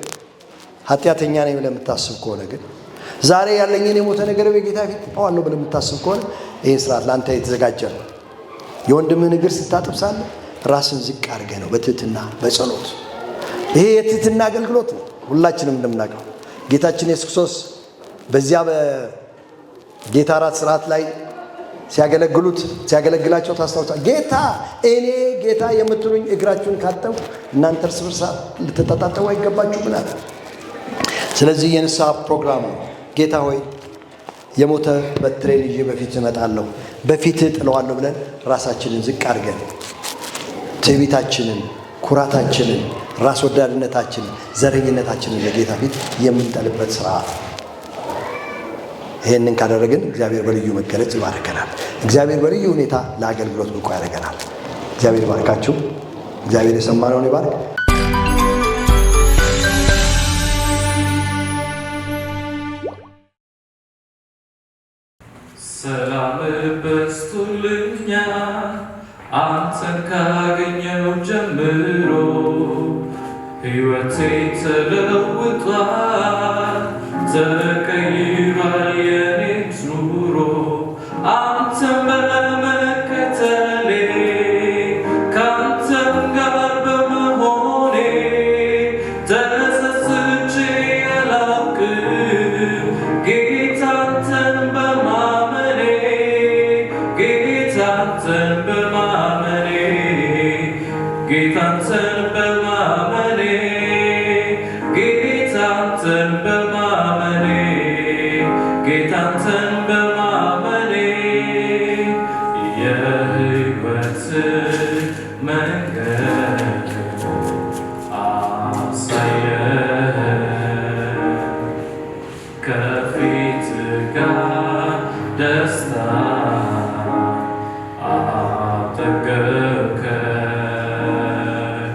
ኃጢአተኛ ነኝ ብለህ የምታስብ ከሆነ ግን፣ ዛሬ ያለኝን የሞተ ነገር በጌታ ፊት እተዋለሁ ብለህ የምታስብ ከሆነ ይህ ስርዓት ለአንተ የተዘጋጀ ነው። የወንድምህን እግር ስታጥብ ሳለ ራስን ዝቅ አድርገህ ነው፣ በትህትና በጸሎት። ይሄ የትህትና አገልግሎት ነው። ሁላችንም እንደምናውቀው ጌታችን ኢየሱስ ክርስቶስ በዚያ በጌታ እራት ስርዓት ላይ ሲያገለግሉት ሲያገለግላቸው ታስታውሳል። ጌታ እኔ ጌታ የምትሉኝ እግራችሁን ካጠብኩ እናንተ እርስ በርስ ልትተጣጠቡ አይገባችሁምን አለ። ስለዚህ የንስሐ ፕሮግራም ነው። ጌታ ሆይ፣ የሞተ በትሬን ይዤ በፊትህ እመጣለሁ፣ በፊትህ እጥለዋለሁ ብለን ራሳችንን ዝቅ አድርገን ትዕቢታችንን፣ ኩራታችንን፣ ራስ ወዳድነታችንን፣ ዘረኝነታችንን በጌታ ፊት የምንጥልበት ስርዓት። ይህንን ካደረግን እግዚአብሔር በልዩ መገለጽ ይባርከናል። እግዚአብሔር በልዩ ሁኔታ ለአገልግሎት ብቁ ያደርገናል። እግዚአብሔር ይባርካችሁ። እግዚአብሔር የሰማነውን ይባርክ። ሰላም በዝቶልኛል አንተን ካገኘው ጀምሮ፣ ሕይወቴ ተለውጧል፣ ተቀይሯል የኔም ኑሮ። አንተን በመከተሌ ካንተም ጋር በመሆኔ ተጸጽቼ አላውቅም ጌታ አንተን በማመኔ፣ ጌታ አንተን በማመኔ፣ ጌታ አንተን በማመኔ፣ ጌታ አንተን በማመኔ፣ ጌታ አንተን በማመኔ። የሕይወት መንገድ አሳየኸኝ፣ ከፊት ጋር ደስታ አጠገብከኝ፣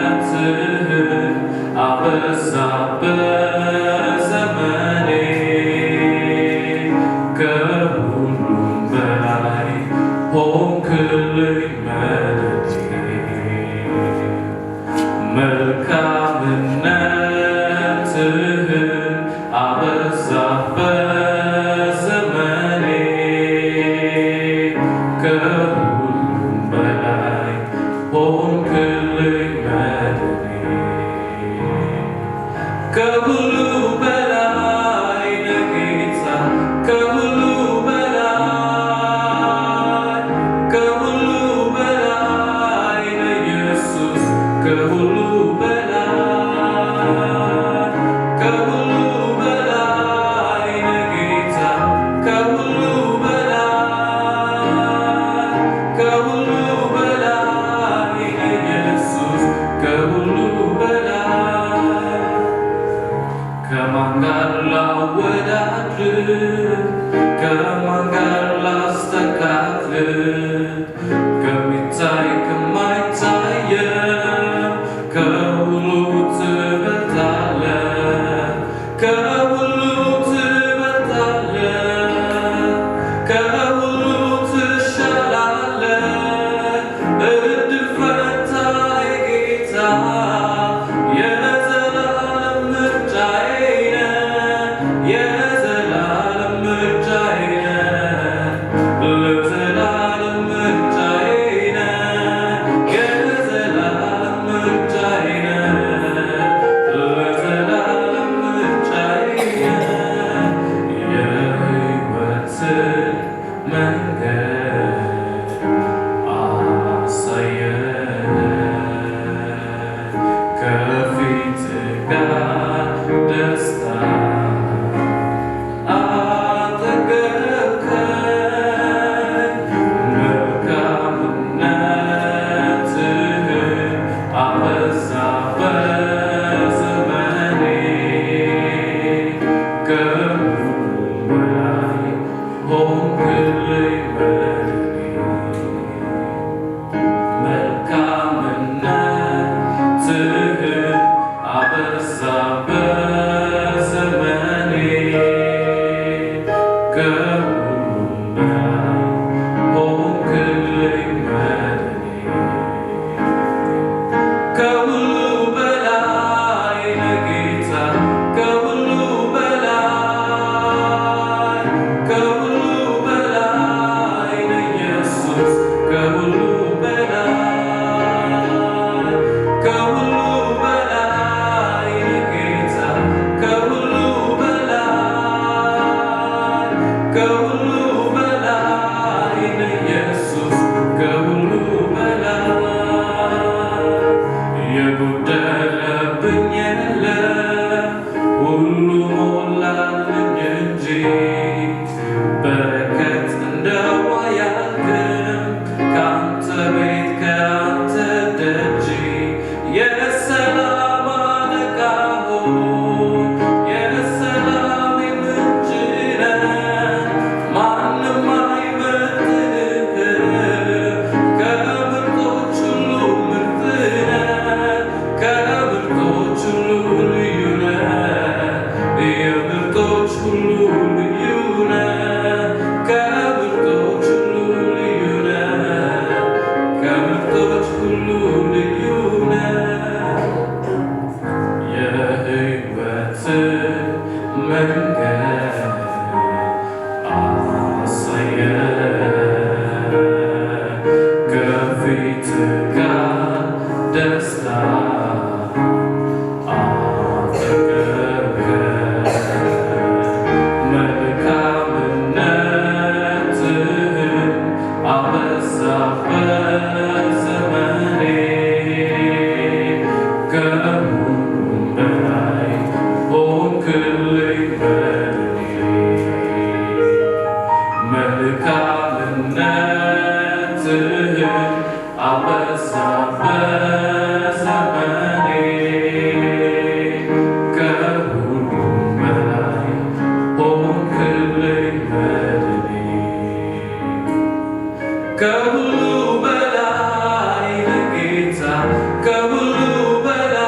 መልካምነትህን አበዛበት ዘመኔ፣ ከሁሉም በላይ ሆንክልኝ መድኃኒቴ። መልካምነትህን አበዛበት ዘመኔ፣ ከሁሉም በላይ ሆንክልኝ መድኃኒቴ። ከሁሉ በላይ ነህ ጌታ፣ ከሁሉ በላይ፣ ከሁሉ በላይ። ይትጋል ደስታ አጠገብከን መልካምነትህን አበዛበት ዘመኔ ከሁሉም በላይ ሆንክልኝ በእኔ መልካምነትህን አበዛበት ዘመኔ ከሁሉም በላይ ሆንክልኝ መድኔ ከሁሉ በላይ ነህ ጌታ ከሁሉ በላይ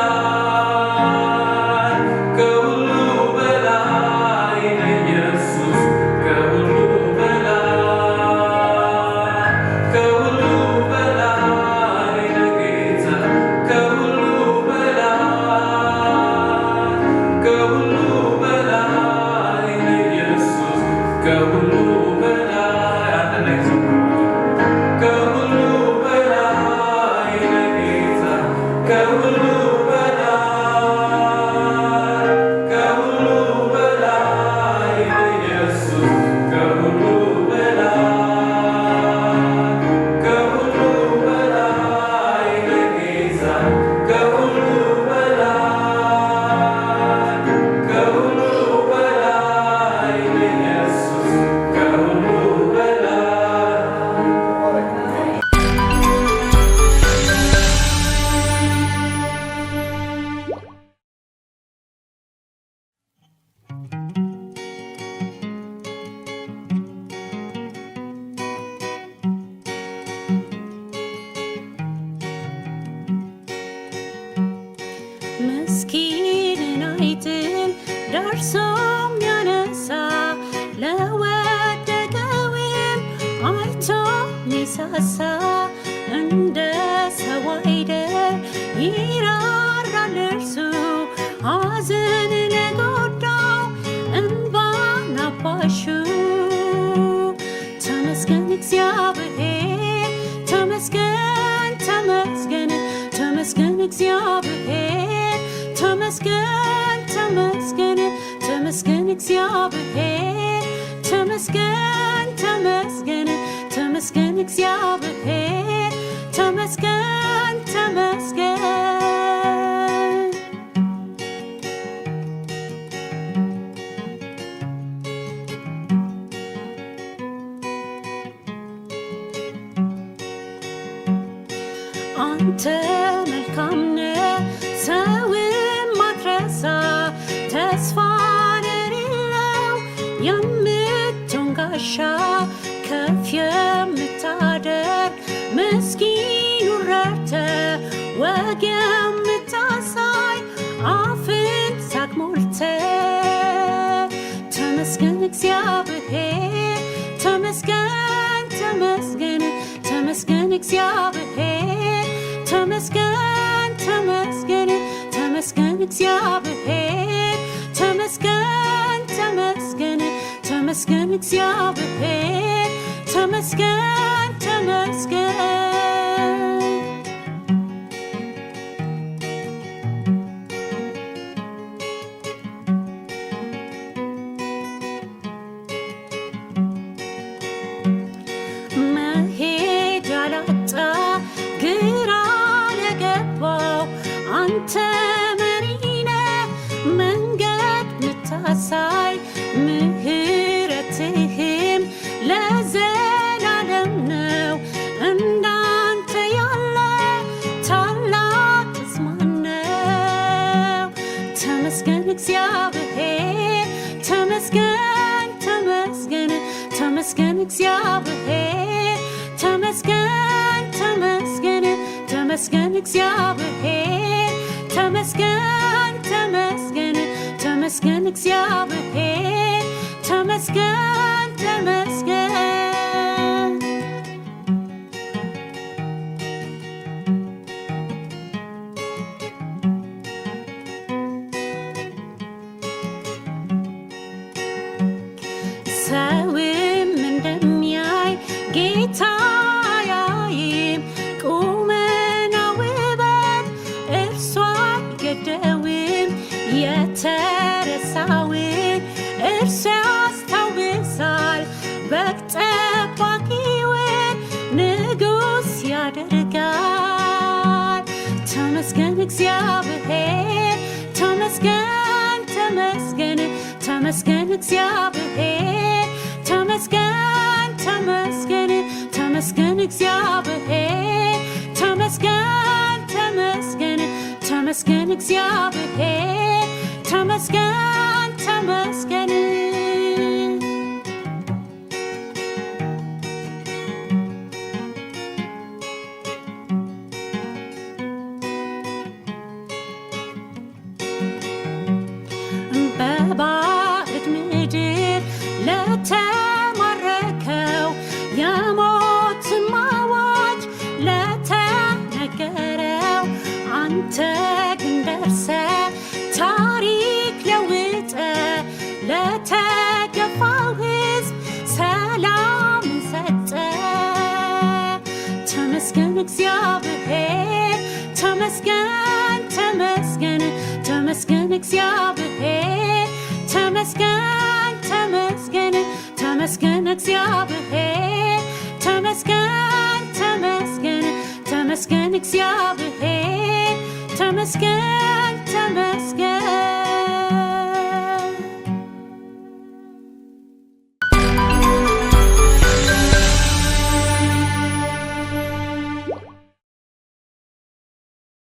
ከሁሉ በላይ ነህ ኢየሱስ ከሁሉ በላይ ከሁሉ በላይ ነህ ጌታ ከሁሉ በላይ ከሁሉ በላይ ነህ ኢየሱስ ከሁሉ በላይ አንድ ላይ ከሁሉ በላይ ነህ ጌታ ከሁሉ በላይ ከሁሉ በላይ ነህ ኢየሱስ ከሁሉ በላይ ከሁሉ በላይ ነህ ጌታ ከሁሉ በላይ ከሁሉ በላይ ነህ ኢየሱስ ከሁሉ በላይ። ምስኪንን አይጥል ደርሶም ያነሳ ለወደቀውም አይቶ ሚሳሳ እንደ ሰው አይደል ይራራል እርሱ ሐዘን ለጎዳው እንባን አባሹ። ተመስገን እግዚአብሔር ተመስገን ተመስገን ተመስገን እግዚአብሔር ተመስገን ተመስገን ተመስገን እግዚአብሔር ተመስገን ተመስገን ተመስገን እግዚአብሔር ተመስገን ተመስገን። አንተ መልካም ነህ ሰውን ማትረሳ ተስፋ ለሌለው የምትሆን ጋሻ ከፍ የምታደርግ ምስኪኑን ረድተህ ወግ የምታሳይ አፍን ሳቅ ሞልተህ ተመስገን እግዚአብሔር ተመስገን ተመስገን ተመስገን እግዚአብሔር ተመስገን ተመስገን ተመስገን እግዚአብሔር ተመስገን ተመስገን ተመስገን እግዚአብሔር ተመስገን ተመስገን። መሄጃ ላጣ ግራ ለገባው አንተ መሪ ነህ መንገድ ምታሳይ ምህረትህም ለዘላለም ነው። እንዳንተ ያለ ታላቅስ ማነው? ተመስገን እግዚአብሔር ተመስገን ተመስገን ተመስገን እግዚአብሔር ተመስገን ተመስገን ተመስገን እግዚአብሔር ተመስገን ተመስገን ተመስገን እግዚአብሔር ተመስገን ተመስገን። ሰውም እንደሚያይ ጌታ አያይም። ቁመ እግዚአብሔር፣ ተመስገን ተመስገን ተመስገን እግዚአብሔር፣ ተመስገን ተመስገን ተመስገን እግዚአብሔር፣ ተመስገን ተመስገን ተመስገን እግዚአብሔር፣ ተመስገን ተመስገን። በባዕድ ምድር ለተማረከው፣ የሞት አዋጅ ለተነገረው፣ አንተ ግን ደርሰህ ታሪክ ለውጠህ ለተገፋው ሕዝብ ሰላምን ሰጠህ። ተመስገን እግዚአብሔር፣ ተመስገን ተመስገን ተመስገን እግዚአብሔር፣ ተመስገን ተመስገን ተመስገን እግዚአብሔር፣ ተመስገን ተመስገን ተመስገን እግዚአብሔር፣ ተመስገን ተመስገን።